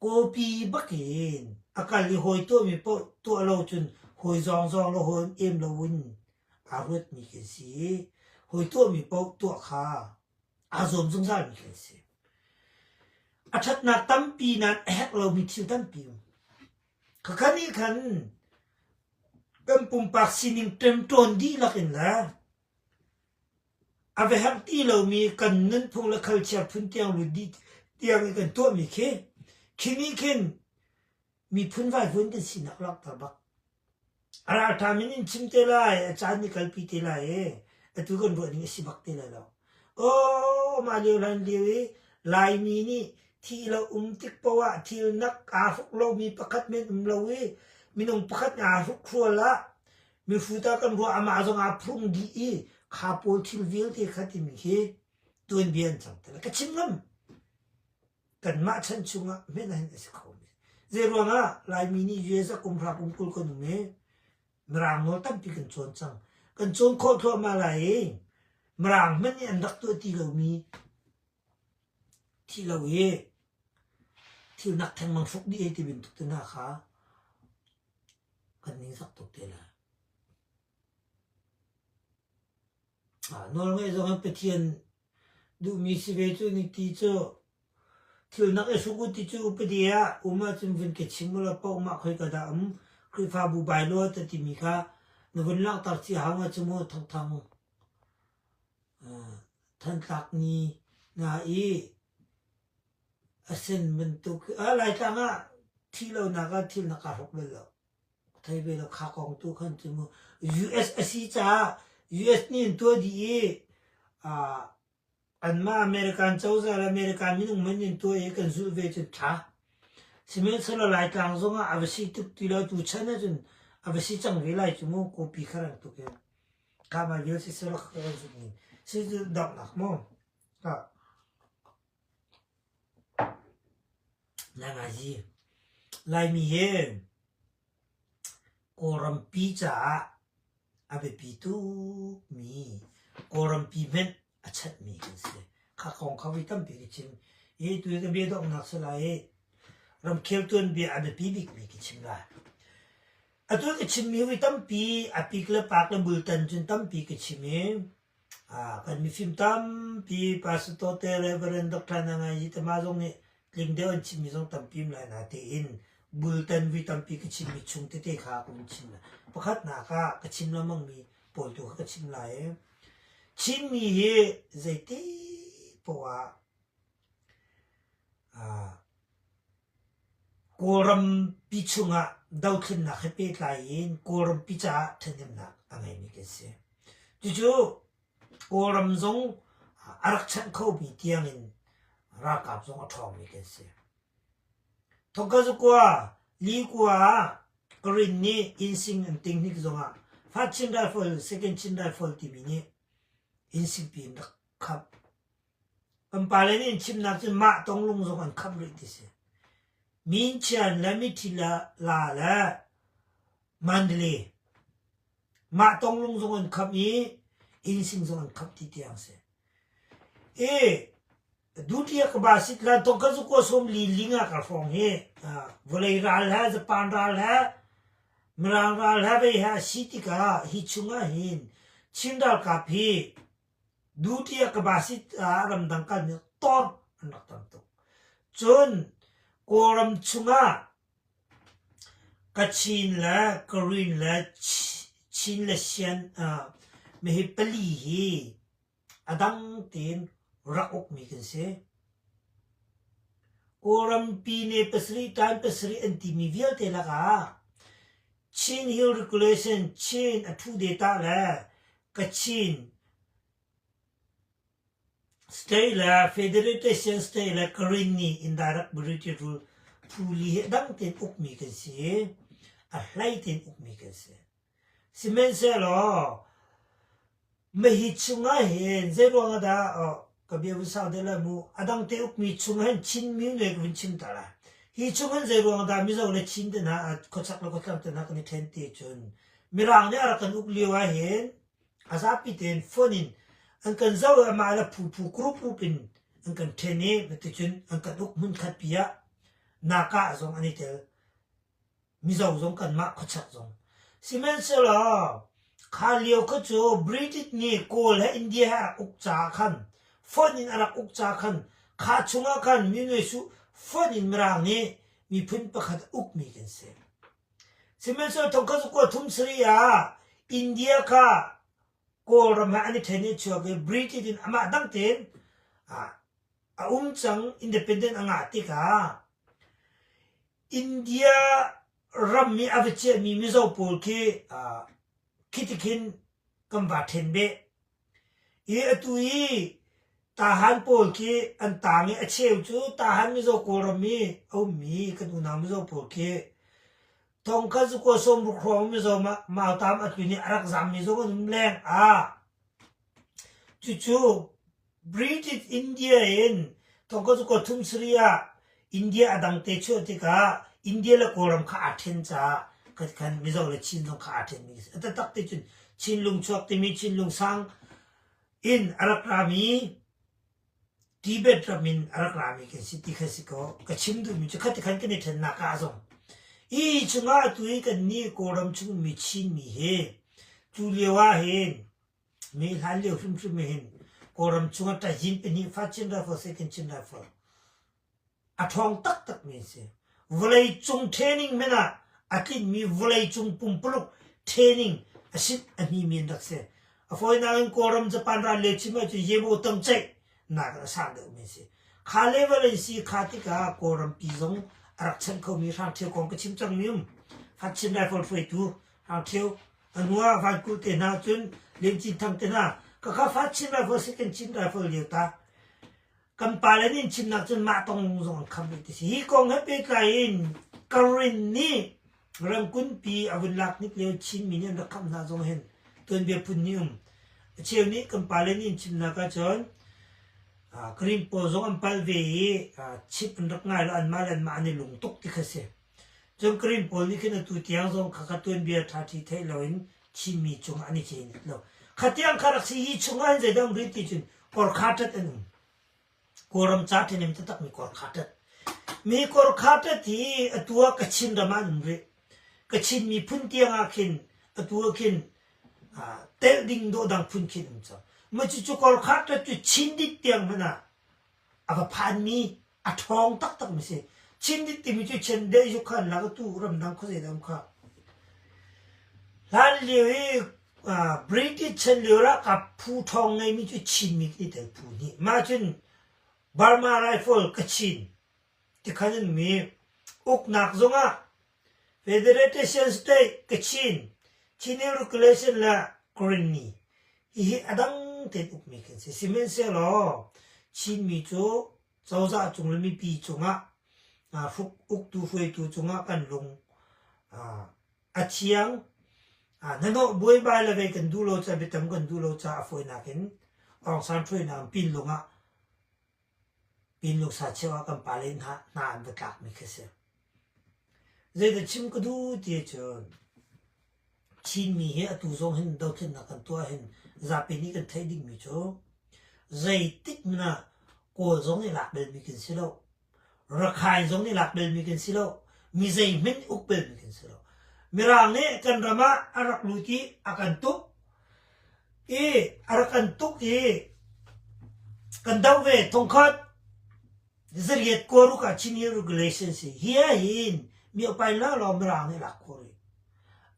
Speaker 1: Kawpi bakin a kal i hawi tuahmi paoh tuah lo cun hawi zawngzawng le hawi em loin aa ruatmi kan si i hawi tuahmi paoh tuah kha aa zuam zungzalmi kan si. A ṭhatnak tampi nain a herh lomi thil tampi um. Khakha nih khan kan pumpak sining ṭemṭawn dihlak in le A va herh ti lomi kan nunphung le culture phun tiang lut dih tiang i kan tuahmi khi khi nih khin miphun vaivuan kan sinak langhter bak. A ralṭha min in chim te lai, a caan nih kalpi te lai i atu kan ruah ning a si bak te lai lo. Aw, mah lio hlan lio i Laimi nih thi lo um tik poah ah thil nak aa hruk lomi pakhat men um lo i minung pakhat aa hruk hrual ah Mihrut ah kan ruah amah zong aa phung dih i kha pawl thil vialte kha timi khi tuanbia an cang te lai. Ka chim ngam. Kanmah chan chungah hmenh hin a si kho mi. Zei ruangah Laimi nih US ah kum hra kum 20 kan um i Mirang nawl tampi kan cawn cang. Kan cawn khawh thluahmah lai i Mirang hmanh nih an rak tuah ti lomi thi lo i thil nak thengmang hruk dih hei ti bantuk te hna kha kan ningzak tuk te lai. Nawlngaih zong in Pathian duhmi si ve cu ni ti cu thil nak i hruk u ti cu upadi ah um ahcun vun ka chim ulaw paoh mah khoi ka dah um Khrihfabu bylaw ta timi kha na vun langhter cia hau hnga cu mu thangthang Thantlak ni hna i a sen bantuk Laitlang ah thih lonak ah thil na kaa hruk bal lo. Thei ve lo kha kong tu khan cu mu US a si caah US nih an tuah dih i anmah American cozah le American minung man in tuah i kan zulh ve cu ṭha. Sihmanhsehlaw Laitlang zongah a va si tuk ti lo tuchan ahcun a va si cang ve lai cu mu kawpi kha rang tuk in. Kha mah vial siseh ka kan zumh ning. Si donghnak mu. Nangazi Laimi hi Kawlrampi caah a biapi tukmi Kawlrampi hmenh a chanhmi kan si. Kha kong kha voi tampi ka chim. Hi tu hi ka bia donghnak si lai i ramkhel tuanbia a biapi bikmi ka chim lai. Atu ka chimmi voi tampi a pik le pak le bultan cun tampi ka chim i Kan mifim tampi Pastor te Reverend Dr. Nangai te mah zong nih tling deuh an chimmi zong tampi um lai natein bultan vui tampi ka chimmi chung tete kha ka vun chim lai. Pakhatnak ah ka chim lengmangmi pawl tu kha ka chim lai i Chinmi hi zeiti poah ah Kawlrampi chungah dothlennak he pehtlai in Kawlrampi caah ṭhahnemnak a ngeimi kan si. Cucu Kawlram zong a rak chanh khomi tiangin ralkap zong a ṭhawngmi kan si. Thawngkazukua, Likua ah Karen nih innsing an ting hnik zongah First Chin Rifle, Second Chin Rifle timi nih innsingpi in rak khamh. Kan pale nih an chimnak cu mah tonglung zong an khamh rih ti si. Minchian le Mithila la le Mandalay mah tonglung zong an khamh i innsing zong an khamh ti tiang si. I Dutiya ka ba sit la tong ka zu ko som li linga ka hrawng hi vawlei ral he Japan ral he Mirang ral he vei he a si tikah hi chungah hin Chin ralkap hi Dutiya ka basit ah ramdang kalmi tor an rak tam tuk. Cun Kawlram chungah Kachin le Karen le Chin le Shan mihi pali hi a dang tein rak ukmi kan si. Kawlram pine pasarih time pasarih an timi vialte lakah Chin Hill Regulation Chin a ṭhu data le Kachin State le Federation State le Karen nih indirect British rule phu li hi a dang tein ukmi kan si i a hlei tein ukmi kan si. Sihmanhsehlaw. Mah hi chungah hin zeiruang ah dah ka bia vun sau deuh lai mu. A dang te ukmi chungah hin Chin mi le ka vun chim ta lai. Hi chung hin zeiruang ah dah Mizo le Chin te hna khuachak le khuathlang te hna kan i ṭhen ti cun Mirang nih a rak kan uk lio ah hin a zapi tein phone in an kan zoh i amah le phu phu group group in an kan ṭhen i cuticun an kan uk hmunkhat pi ah Naka zong an i tel. Mizo zong kanmah khuachak zong. Sihmanhsehlaw kha lio kha cu British nih Kawl he India he a rak uk caah khan fonh in a rak uk caah khan kha chungah khan Myone Su fonh in Mirang nih miphun pakhat a ukmi kan si. Sihmanhsehlaw thongkhat zakua thum sarih ah India kha Kawlram he an i ṭhen i chuak i British in amah dang tein a um cang independent a ngah tikah India ram i a va ciahmi Mizo pawl khi khi ti khin kan va ṭhen beh. I atu i Tahan pawl khi an taang i a cheu cu Tahan Mizo Kawlram i a ummi kan unau Mizo pawl khi thongkhat zakua sawmruk hrawng Mizo mautam a tlun i a rak zammi zong an um leng ah cucu British India in thongkhat zakua thum sarih ah India a dangte chuah tikah India le Kawlram kha aa ṭhen caah khan Mizo le Chin zong kha aa ṭhenmi a si. A taktak ti cun Chinlung chuak timi Chinlung sang in a rak rami Tibet ram in a rak rami kan si ti kha si kaw ka chim duhmi cu khati khan kan i ṭhennak ah zong hi chungah atu i kan nih Kawlram chungmi Chinmi hi cu lio ah hin Mi hlan lio hrimhrim hin Kawlram chungah ṭahyin pahnih fa Chin Rifle Second Chin Rifle a ṭhawng taktakmi an si. Vawleicung training hmanh ah a tlinhmi vawleicung pumpuluk training a sit a hnimi an rak si. A fawinak in Kawlram Japan ral lio chim ahcun Yebo tangceih nak a sang deuhmi an si. Kha level an si kha tikah Kawlram pi zong a rak chanh khomi Hrang Ṭhio kong ka chim cangmi um. Fat Chin Rifle hruaitu Hrang Ṭhio A hnu ah Vankulh te hna cun Lian Cin Thang te hna ka kha fa Chin Rifle Second Chin Rifle lio ta kan pale nih an chimnak cun mah tong zong an kham rih ti si. Hi kong he pehtlai in Karen nih Rangoon pi a vun lak hnik lio Chinmi nih an rak khamh hna zong hin tuanbia phun nih um. A cheu nih kan pale nih an chimnak ahcun Green pawl zong an palh ve i chip an rak ngai lo anmah le anmah an i lung tuk ti kha si. Cun Karen pawl nih khin atu tiang zong khakha tuanbia ṭhaṭhi theih loin Chinmi cungah an i cenit lo. Kha tiang kha rak si hi chungah hin zeidah um rih ti cun Korkha ṭat an um. Kawlram ca ṭhahnem taktakmi Korkha ṭat. Mi Korkha ṭat hi atu ah Kachin ram ah an um rih. Kachin miphun tiang ah khin atu ah khin telh ding dawhdang phun khin um cang. Mah cucu Korkha ṭat cu Chindit tiang hmanh ah a va phanmi a ṭhawng taktakmi si. Chindit timi cu Chiandeih zuk kha an lak i tu ramdang khuazei dah um kha. Hlan lio i British chan lio ralkap phu ṭhawng ngeimi cu Chinmi kan i tel phu hnih. Mah cun Burma Rifle Kachin tikhan an mi uknak zongah Federation State Kachin, Chin Regulation le Karenni hihi a dang tein ukmi kan si. Sihmanhsehlaw Chinmi cu cozah cung le mipi cungah hruk uktu hruaitu cungah kan lung a thiang. Hnahnawh buaibai le vei kan duh lo caah biatam kan duh lo caah a fawinak in Aung San hruainak Pinlung ah Pinlung sacheu ah kan pale hna hna an va tlakmi khi si. Zeidah chim ka duh ti ahcun Chinmi hi atu zong hin dothlennak kan tuah hin zapi nih kan theih dingmi cu zeitik hmanh ah Kawl zong nih lak belmi kan si lo. Rakhine zong nih lak belmi kan si lo. Mi zeihmanh uk belmi kan si lo. Mirang nih kan ram ah a rak lut i a kan tuk i a rak kan tuk i kan doh ve thongkhat Zariat kawruk ah Chin Hill Regulation si. Hi ah hin miopai laklawng Mirang nih lak khawh rih.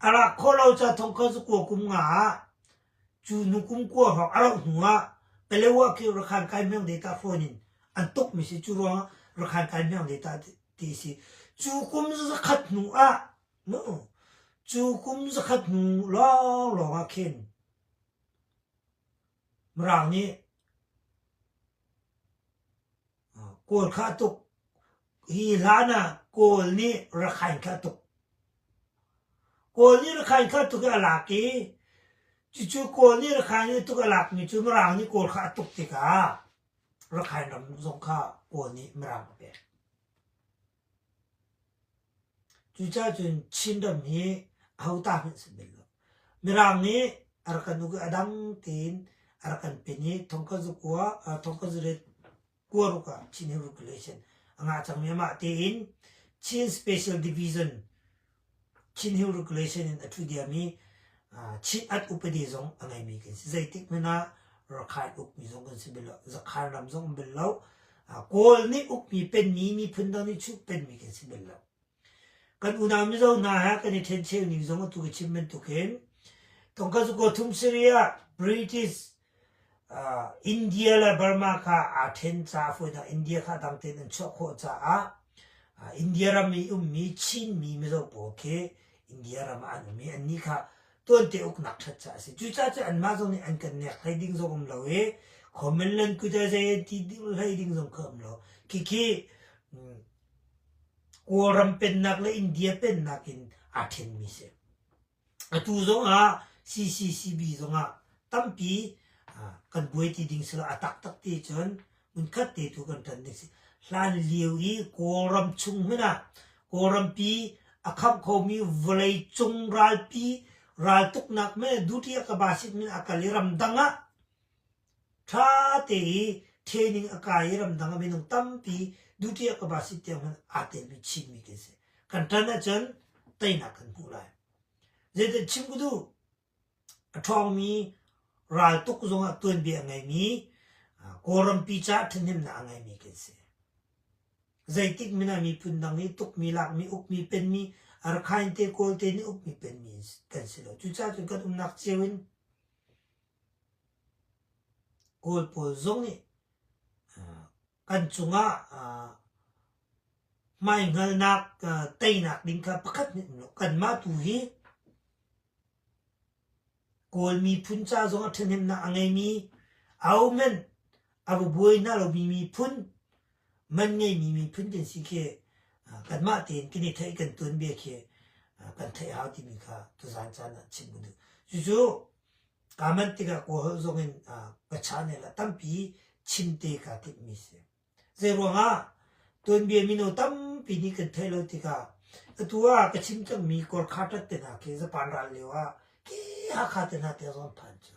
Speaker 1: A lak khawh lo ca thongkhat zakua kum nga ah cu hnu kum kua hrawng a rauh hnu ah Palewa khi Rakhan Kai Myang Data phone in an tuk mi si. Cu ruangah Rakhan Kai Myang Data ti si. Cu kum zakhat hnu ah no, cu kum zakhat hnu lawnglawng ah khin Mirang nih Kawl kha a tuk. Hi hlan ah Kawl nih Rakhine kha a tuk. Kawl nih Rakhine kha a tuk i a lak i. Cucu Kawl nih Rakhine nih tuk a lakmi cu Mirang nih Kawl kha a tuk tikah Rakhine ram zong kha Kawl nih Mirang a pek. Cucaah cun Chinram hi aho ta hmanh si bal lo. Mirang nih a rak kan uk i a dang tein a rak kan pen i thongkhat zakua, thongkhat zariat kuaruk ah Chin Hill Regulation a ngah cangmi amah tein Chin Special Division Chin Hill Regulation in a ṭhu diami Chin at upadi zong a ngeimi kan si. Zeitik hmanh ah Rakhine ukmi zong kan si bal lo. Zakhan ram zong um bal lo. Kawl nih ukmi penmi miphun dang nih chuh penmi kan si bal lo. Kan unau Mizo hna he kan i ṭhencheu ning zong atu ka chim bantukin Tongka cu thum Syria British India le Burma kha aa ṭhen caah fawinak India kha dang tein an chuah khawh caah India ram i ummi Chinmi Mizo pawl khi India ram ah an um i annih kha tuante uknak ṭhat caah a si. Cucaah cun anmah zong nih an kan nek hlei ding zong um lo i common land kuta zei an ti hlei ding zong kha um lo. Khikhi Kawlram pennak le India pennak in aa ṭhenmi si. Atu zongah CCCB zongah tampi kan buai ti ding si lo. A taktak ti cun hmunkhat te tu kan ṭan ding si. Hlan lio i Kawlram chung hmanh ah Kawlrampi a khamh khomi vawlei cung ralpi raltuknak me duty a ka basit min a kal i ramdang ah Ṭha te i training a kai i ramdang ah minung tampi duty a capacity tiang hmanh aa telmi Chinmi kan si. Kan ṭan ahcun teinak kan hmuh lai. Zeitin chim ka duh? A ṭhawngmi raltuk zongah tuanbia a ngeimi Kawlrampi caah ṭhahnemnak a ngeimi kan si. Zeitik min ah miphun dang nih tukmi, lakmi, ukmi, penmi, Rakhine te, Kawlte nih ukmi, penmi kan si lo. Cucaah cun kan umnak cio in Kawl pawl zong nih kan cungah hmaihngalnak teinak ding kha pakhat nih um lo. Kanmah tu hi Kawl miphun ca zongah ṭhahnemnak a ngeimi ahohmanh a va buai hna lomi miphun, man ngeimi miphun kan si khi kanmah tein kan i theih kan tuanbia khi kan theih hau timi kha tuzaan caan ah chim ka duh. Cucu kaa manh tikah Kawlholh zong in ka channel ah tampi chim te kaa timhmi si. Zeiruangah tuanbia mino tampi nih kan theih lo tikah atu ah ka chim cangmi Gorkha ṭat te hna khi Japan ral lio ah ki Hakha te hna tiang zong phan cu.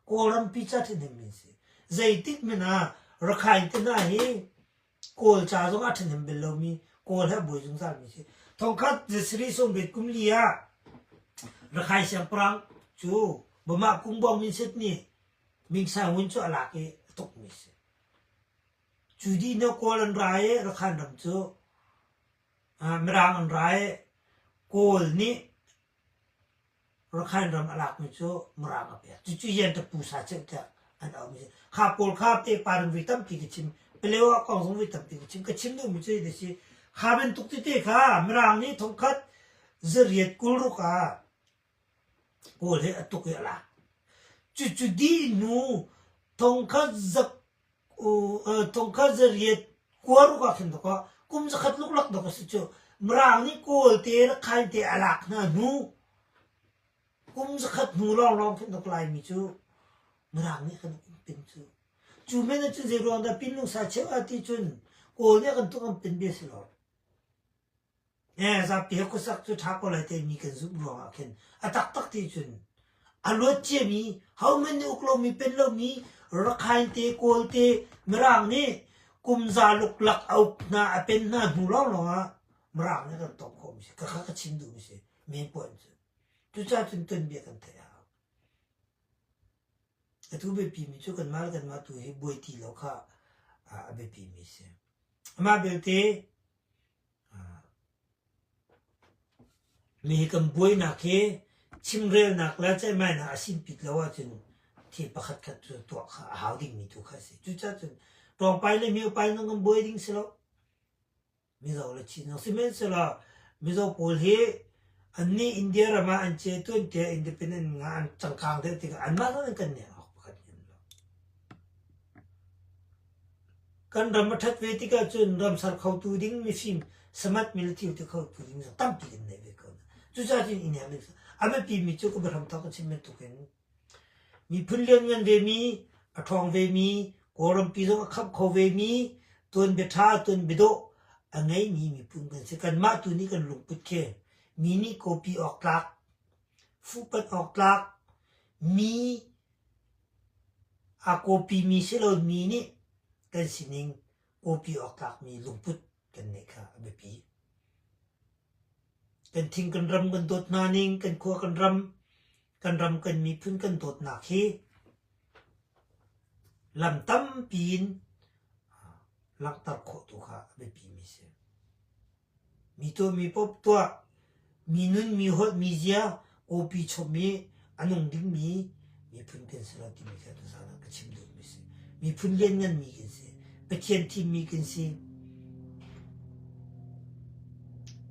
Speaker 1: Kawlrampi ca ṭhahnem an si. Zeitik hmanh ah Rakhine te hna hi Kawl ca zong a ṭhahnem bal lomi Kawl he a buai zungzalmi si. Thongkhat zasarih sawmriat kum li ah Rakhine siangpahrang cu Bamah Kungbawng Minset nih Ming Sang Win cu a lak i a tukmi si. Cu dih hnu Kawl an ra i Rakhine ram cu Mirang an ra i Kawl nih Rakhine ram a lakmi cu Mirang a pek. Cucu Yantapu sa ceuh tiah an auhmi si. Kha pawl kha pekpa ram voi tampi ka chim. Palewa kong zong voi tampi ka chim. Ka chim duhmi cu hi si. Kha bantuk tete kha Mirang nih thongkhat zariat 26 ah Kawl he a tuk i a lak. Cucu dih hnu thongkhat zak thongkhat zariat kuaruk ah khin dawkaw kum zakhat luklak dawk a si cu. Mirang nih Kawlte Rakhine te a lak hna hnu kum zakhat hnu lawnglawng khin dawk Laimi cu Mirang nih kan um pin cu. Cu men ahcun zei ruang dah Pinlung sa cheu ah ti cun Kawl nih a kan tuk an pin bia si lo. Zapi he khuasak cu ṭha ko lai timi kan zumh ruangah khin a taktak ti cun a luat ciami hohmanh nih uk lomi pen lomi Rakhine te Kawl te Mirang nih kum za luklak a uk hna a pen hna hnu lawnglawng ah Mirang nih kan tong khawhmi si khakha ka chim duhmi si men puan cu cucaah cun tuanbia kan theih a hau atu biapimi cu kanmah le kanmah tu hi buai ti lo kha a biapimi si amah belte Mi hi kan buainak hi chimrelnak le ceihmainak a sinpit lo ahcun thil pakhatkhat cu tuah kha a hau dingmi tu kha a si. Cucaah cun tlawngpai le miopai zong kan buai ding si lo. Mizo le Chin zong sihmanhsehlaw Mizo pawl hi annih India ram ah an ce tuan tiah independent nga an cangkang deuh tikah anmah zong an kan nek awk pakhat an lo. Kan ram a ṭhat ve tikah cun ramsar khotu ding mifim samat military ti khotu ding zong tampi kan nei ve ko. Cucaah cun i nek ding a biapimi cu ka biahram thawk ka chim bantukin. Miphun lianngan vemi, a ṭhawng vemi, Kawlrampi zong a khamh kho vemi, tuanbia ṭha, tuanbia dawh a ngeimi miphun kan si. Kanmah tu nih kan lungput khi mi nih kawpi awk tlak, fuhpanh awk tlak, mi aa kawpimi si lo mi nih kan sining kawpi awk tlakmi lungput kan ngeih kha a biapi. Kan thing kan ram kan dawt hna ning, kan khua kan ram, kan ram kan miphun kan dawtnak hi lam tampi in langhter khawh tu kha a biapi mi si. Mi tuah mi paoh tuah, mi nun mi holh mi zia kawpi chom i a nung dingmi miphun kan si lo timi kha tuzaan ah ka chim duhmi si. Miphun liannganmi kan si. Pathian thimmi kan si.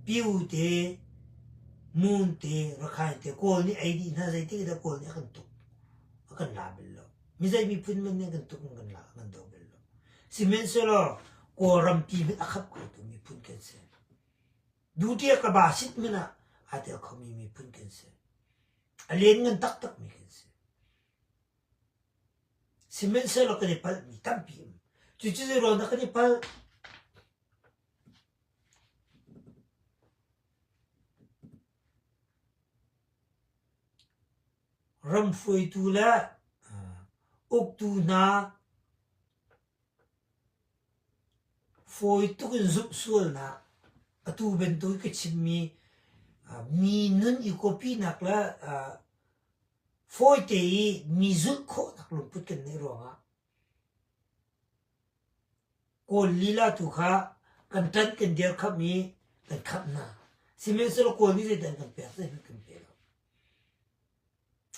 Speaker 1: Piu te, Mun te, Rakhine te, Kawl nih ei dih hna zeitik dah Kawl nih a kan tuk, a kan la bal lo. Mi zei miphun man nih an kan tuk an kan la, an kan do bal lo. Sihmanhsehlaw Kawlrampi hmanh a khap khotu miphun kan si. Duty a ka ba sit hmanh ah aa tel khomi miphun kan si. A lianngan taktakmi kan si. Sihmanhsehlaw kan i palhmi tampi um. Cucu zeiruang dah kan i palh? Ram hruaitu le uktu hna Fawi tuk in zumh sualnak, atu bantuk i ka chimmi mi nun i kawpinak le fawite i mi zulh khawhnak lungput kan neih ruangah Kawl lila tu kha kan ṭanh kan dirkhamh i kan khamh hna. Sihmanhsehlaw Kawl nih zeidah an kan pek zeihmanh kan pe lo.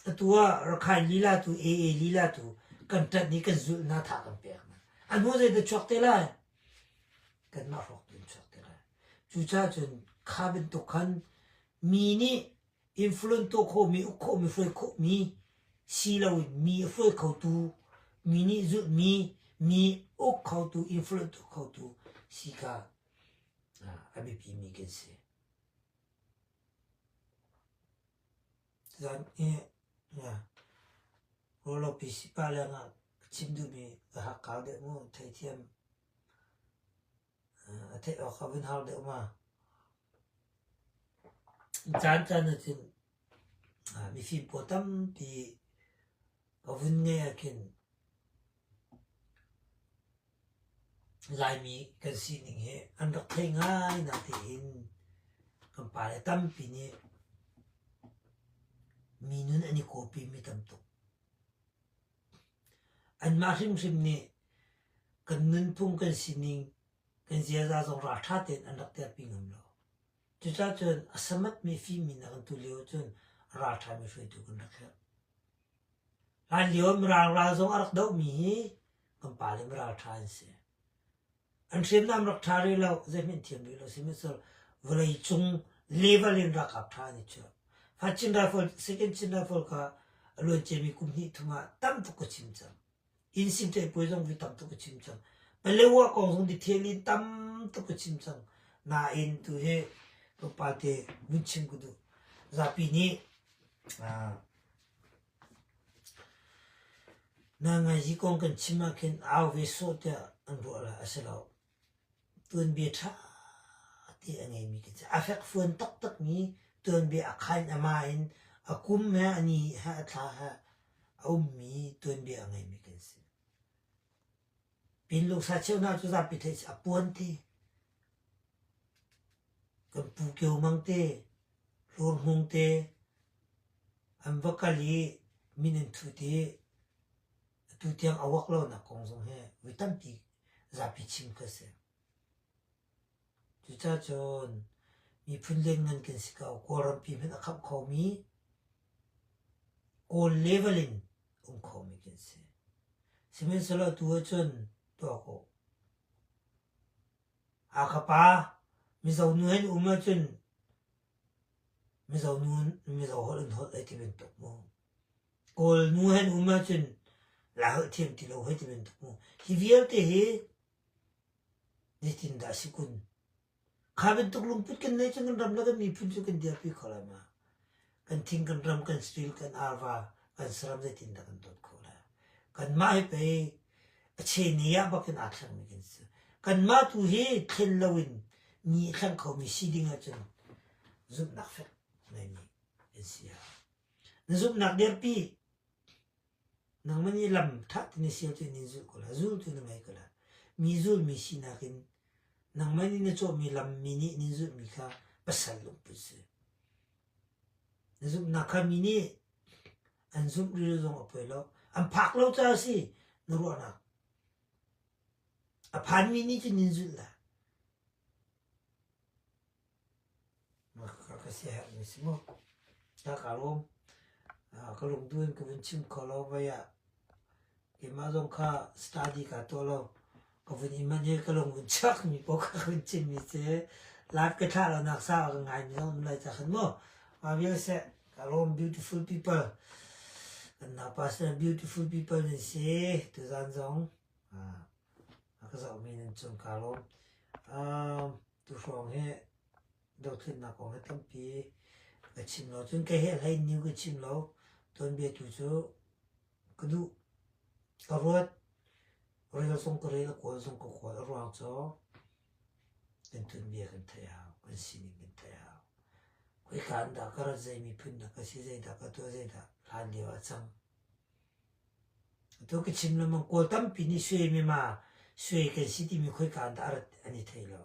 Speaker 1: Atu ah Rakhine lila tu AA lila tu kan ṭanh i kan zulh hna tha kan pek hna. A hnu zeidah chuak te lai? Kanmah hrawk tu in chuak te lai. Cucaah cun kha bantuk khan mi nih influence tuah khawhmi, uk khawhmi, hruai khawhmi si loin mi a hruai khotu, mi nih zulhmi, mi uk khotu, influence tuah khotu si kha a biapimi kan si. Zan hi rawlopi sipa lengah ka chim duhmi ka hakkau deuh mu theithiam a theih awk a vun har deuh ma. Caan caan ahcun mifim pawl tampi ka vun ngeih ahkhin Laimi kan sining hi an rak thei ngai natein kan pale tampi nih mi nun an i kawpimi tam tuk. Anmah hrimhrim nih kan nunphung kan sining kan ziaza zong ralṭha tein an rak terpi ngam lo. Cucaah cun a samatmi fimmi na kan tu lio cun ralṭhami hruaitu kan rak herh. Hlanlio Mirang ral zong a rak dohmi hi kan pale miralṭha an si. An hriamnam rak ṭha rih lo, zeihmanh thiam rih lo sihmanhsehlaw vawleicung level in ralkap ṭha an i chuah. Chin Rifle, Second Chin Rifle kha a luanciami kum hnih thum ah tam tuk ka chim cang. Inn singṭeh puai zong vi tam tuk ka chim cang. Palewa kong zong detail in tam tuk ka chim cang. Nain tu hi tlawmpal te vun chim ka duh. Zapi nih Nainganzi kong kan chim ahkhin au ve sawh tiah an ruah lai a si lo. Tuanbia ṭha te a ngeimi kan si. A fekfuan taktakmi tuanbia a kha in a ma in a kum he a ni he a thla he a ummi tuanbia a ngeimi kan si. Pinlung sacheu hna cu zapi theih a puan te. Kan pu Kio Mang te, Hlur Hmung te an va kal i min an thut i atu tiang a uak lonak kong zong hi voi tampi zapi chim kha si. Cucaah cun miphun lianngan kan si ko. Kawlrampi hmanh a khamh khomi Kawl level in um khomi kan si. Sihmanhsehlaw atu ahcun tuah ko. Hakha pa Mizo nu hen um ahcun Mizo nu Mizo holh in holh ai ti bantuk mu. Kawl nu hen um ahcun Lai holh thiam ti lo hei ti bantuk mu. Hi vialte hi Zeitindah a si kun? Kha bantuk lungput kan neih cun kan ram le kan miphun cu kan dirpi kho lai ma? Kan thing, kan ram, kan stil, kan arva, Kan saram zeitindah kan dawt khawh lai? Kanmah hi pei a cheni ah bak in aa thlengmi kan si. Kanmah tu hi thlen loin ni a thleng khomi si ding ahcun zumhnak fek ngeimi kan si a hau. Na zumhnak dirpi nangmah nih lam ṭha tein na sial cu nin zulh ko lai, zultu na ngei ko lai. Mi zulmi sinak in nangmah nih na cawhmi lam mi nih nin zulhmi kha pasal lungput si. Na zumhnak kha mi nih an zumh rih zong a poi lo. An phak lo caah a si na ruahnak. A phanmi nih cun nin zulh lai. Ka siaherhmi si mu. Ka kaa lawm. Ka lungduh in ka vun chim kho lo vai ah keimah zong kha study kaa tuah lo. Ka vun i manh i ka lung vun chuakmi paoh kha ka vun chimmi si. Live ka thlah lonak sau a ka ngaimi zong um lai ca khan mu. Mah vial seh ka lawm beautiful people. Kan naupa sin beautiful people nan si. Tuzaan zong a ka zohmi nan cung kaa lawm. Tuhrawng hi dothlennak kong hi tampi ka chim lo. Cun kei hi a hlei new ka chim lo. Tuanbia tu cu ka duh. Ka ruat. Rel zong ka rel, a kawl zong ka kawl. A ruang cu kan tuanbia kan theih hau. Kan sining kan theih hau. Khoika an dah ka rat, zei miphun dah ka si, zeidah ka tuah, zeidah hlan lio ah cang. Atu ka chim lengmang Kawl tampi nih sui mima sui kan si timi khoika in dah a rat an i thei lo.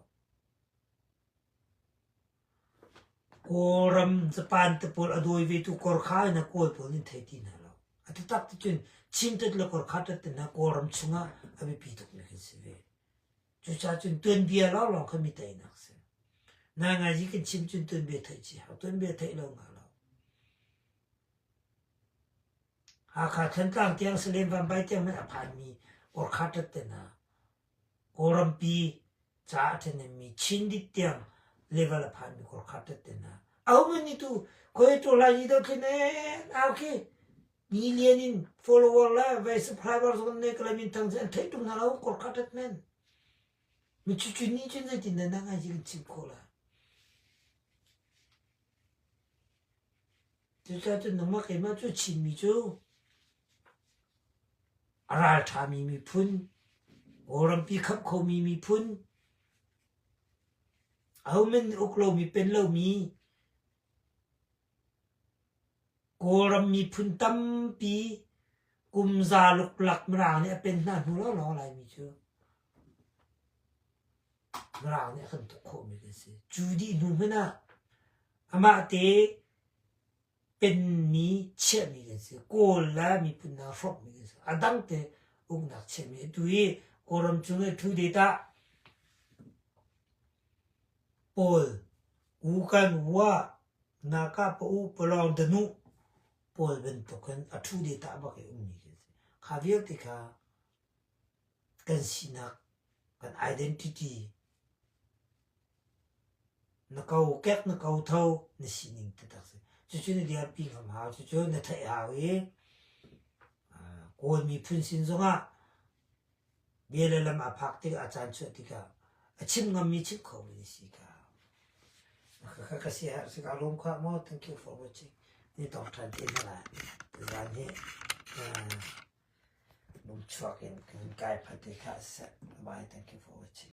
Speaker 1: Kawlram Japan te pawl a dawi ve tu Korkha in a Kawl pawl nih thei ti hna lo. A taktak ti cun Chin tat le Korkha tat te hna Kawlram chungah a biapi tukmi kan si ve. Cucaah cun tuanbia lawnglawng kha mi teinak si. Ngaingai kan chim cun tuanbia theih ci hau. Tuanbia theih lo ngah lo. Hakha Thantlang tiang Salem Vambai tiang hmanh a phanmi Gorkha ṭat te hna, Kawlrampi ca a ṭhahnemmi Chindit tiang level a phanmi Gorkha ṭat te hna. Ahohmanh nih tu khoi tu lai ni dothlen en au khi million in follower le vai subscriber zong ne kalamin thang an theih tung hna lo Gorkha ṭat men. Mi cucu nih cun zeitin dah na ngai kan chim khawh lai. Cucaah cun nangmah keimah cu Chinmi cu a ralṭhami miphun, Kawlrampi khamh khomi miphun, ahohmanh nih uk lomi, pen lomi, Kawlram miphun tampi kum za luklak Mirang nih a pen hna hnu lawnglawng Laimi cu Mirang nih a kan tuk khawhmi kan si. Cu dih hnu hmanh ah amah te penmi chiahmi kan si. Kawl le miphun hna hrawkmi kan si. A dang te uknak chiahmi. Atu i Kawlram chung i ṭhu te tah pawl Wukan Wa Naka Pa U Palawng Danu pawl bantukin a ṭhu te tah bak i ummi kan si. Kha vialte kha kan sinak kan identity na kokek na kotho na sining taktak si. Cucu na dirpi ngam hau, cucu na theih hau i Kawl miphun sin zongah bia le lam a phak tikah a caan chuah tikah a chim ngammi chim khomi na si ka. Ka ka si har si ka lawm kha maw thank you for watching ni tong ṭhan te hna lai zan hi lungchuak in kan kai phat te kha seh bye thank you for watching.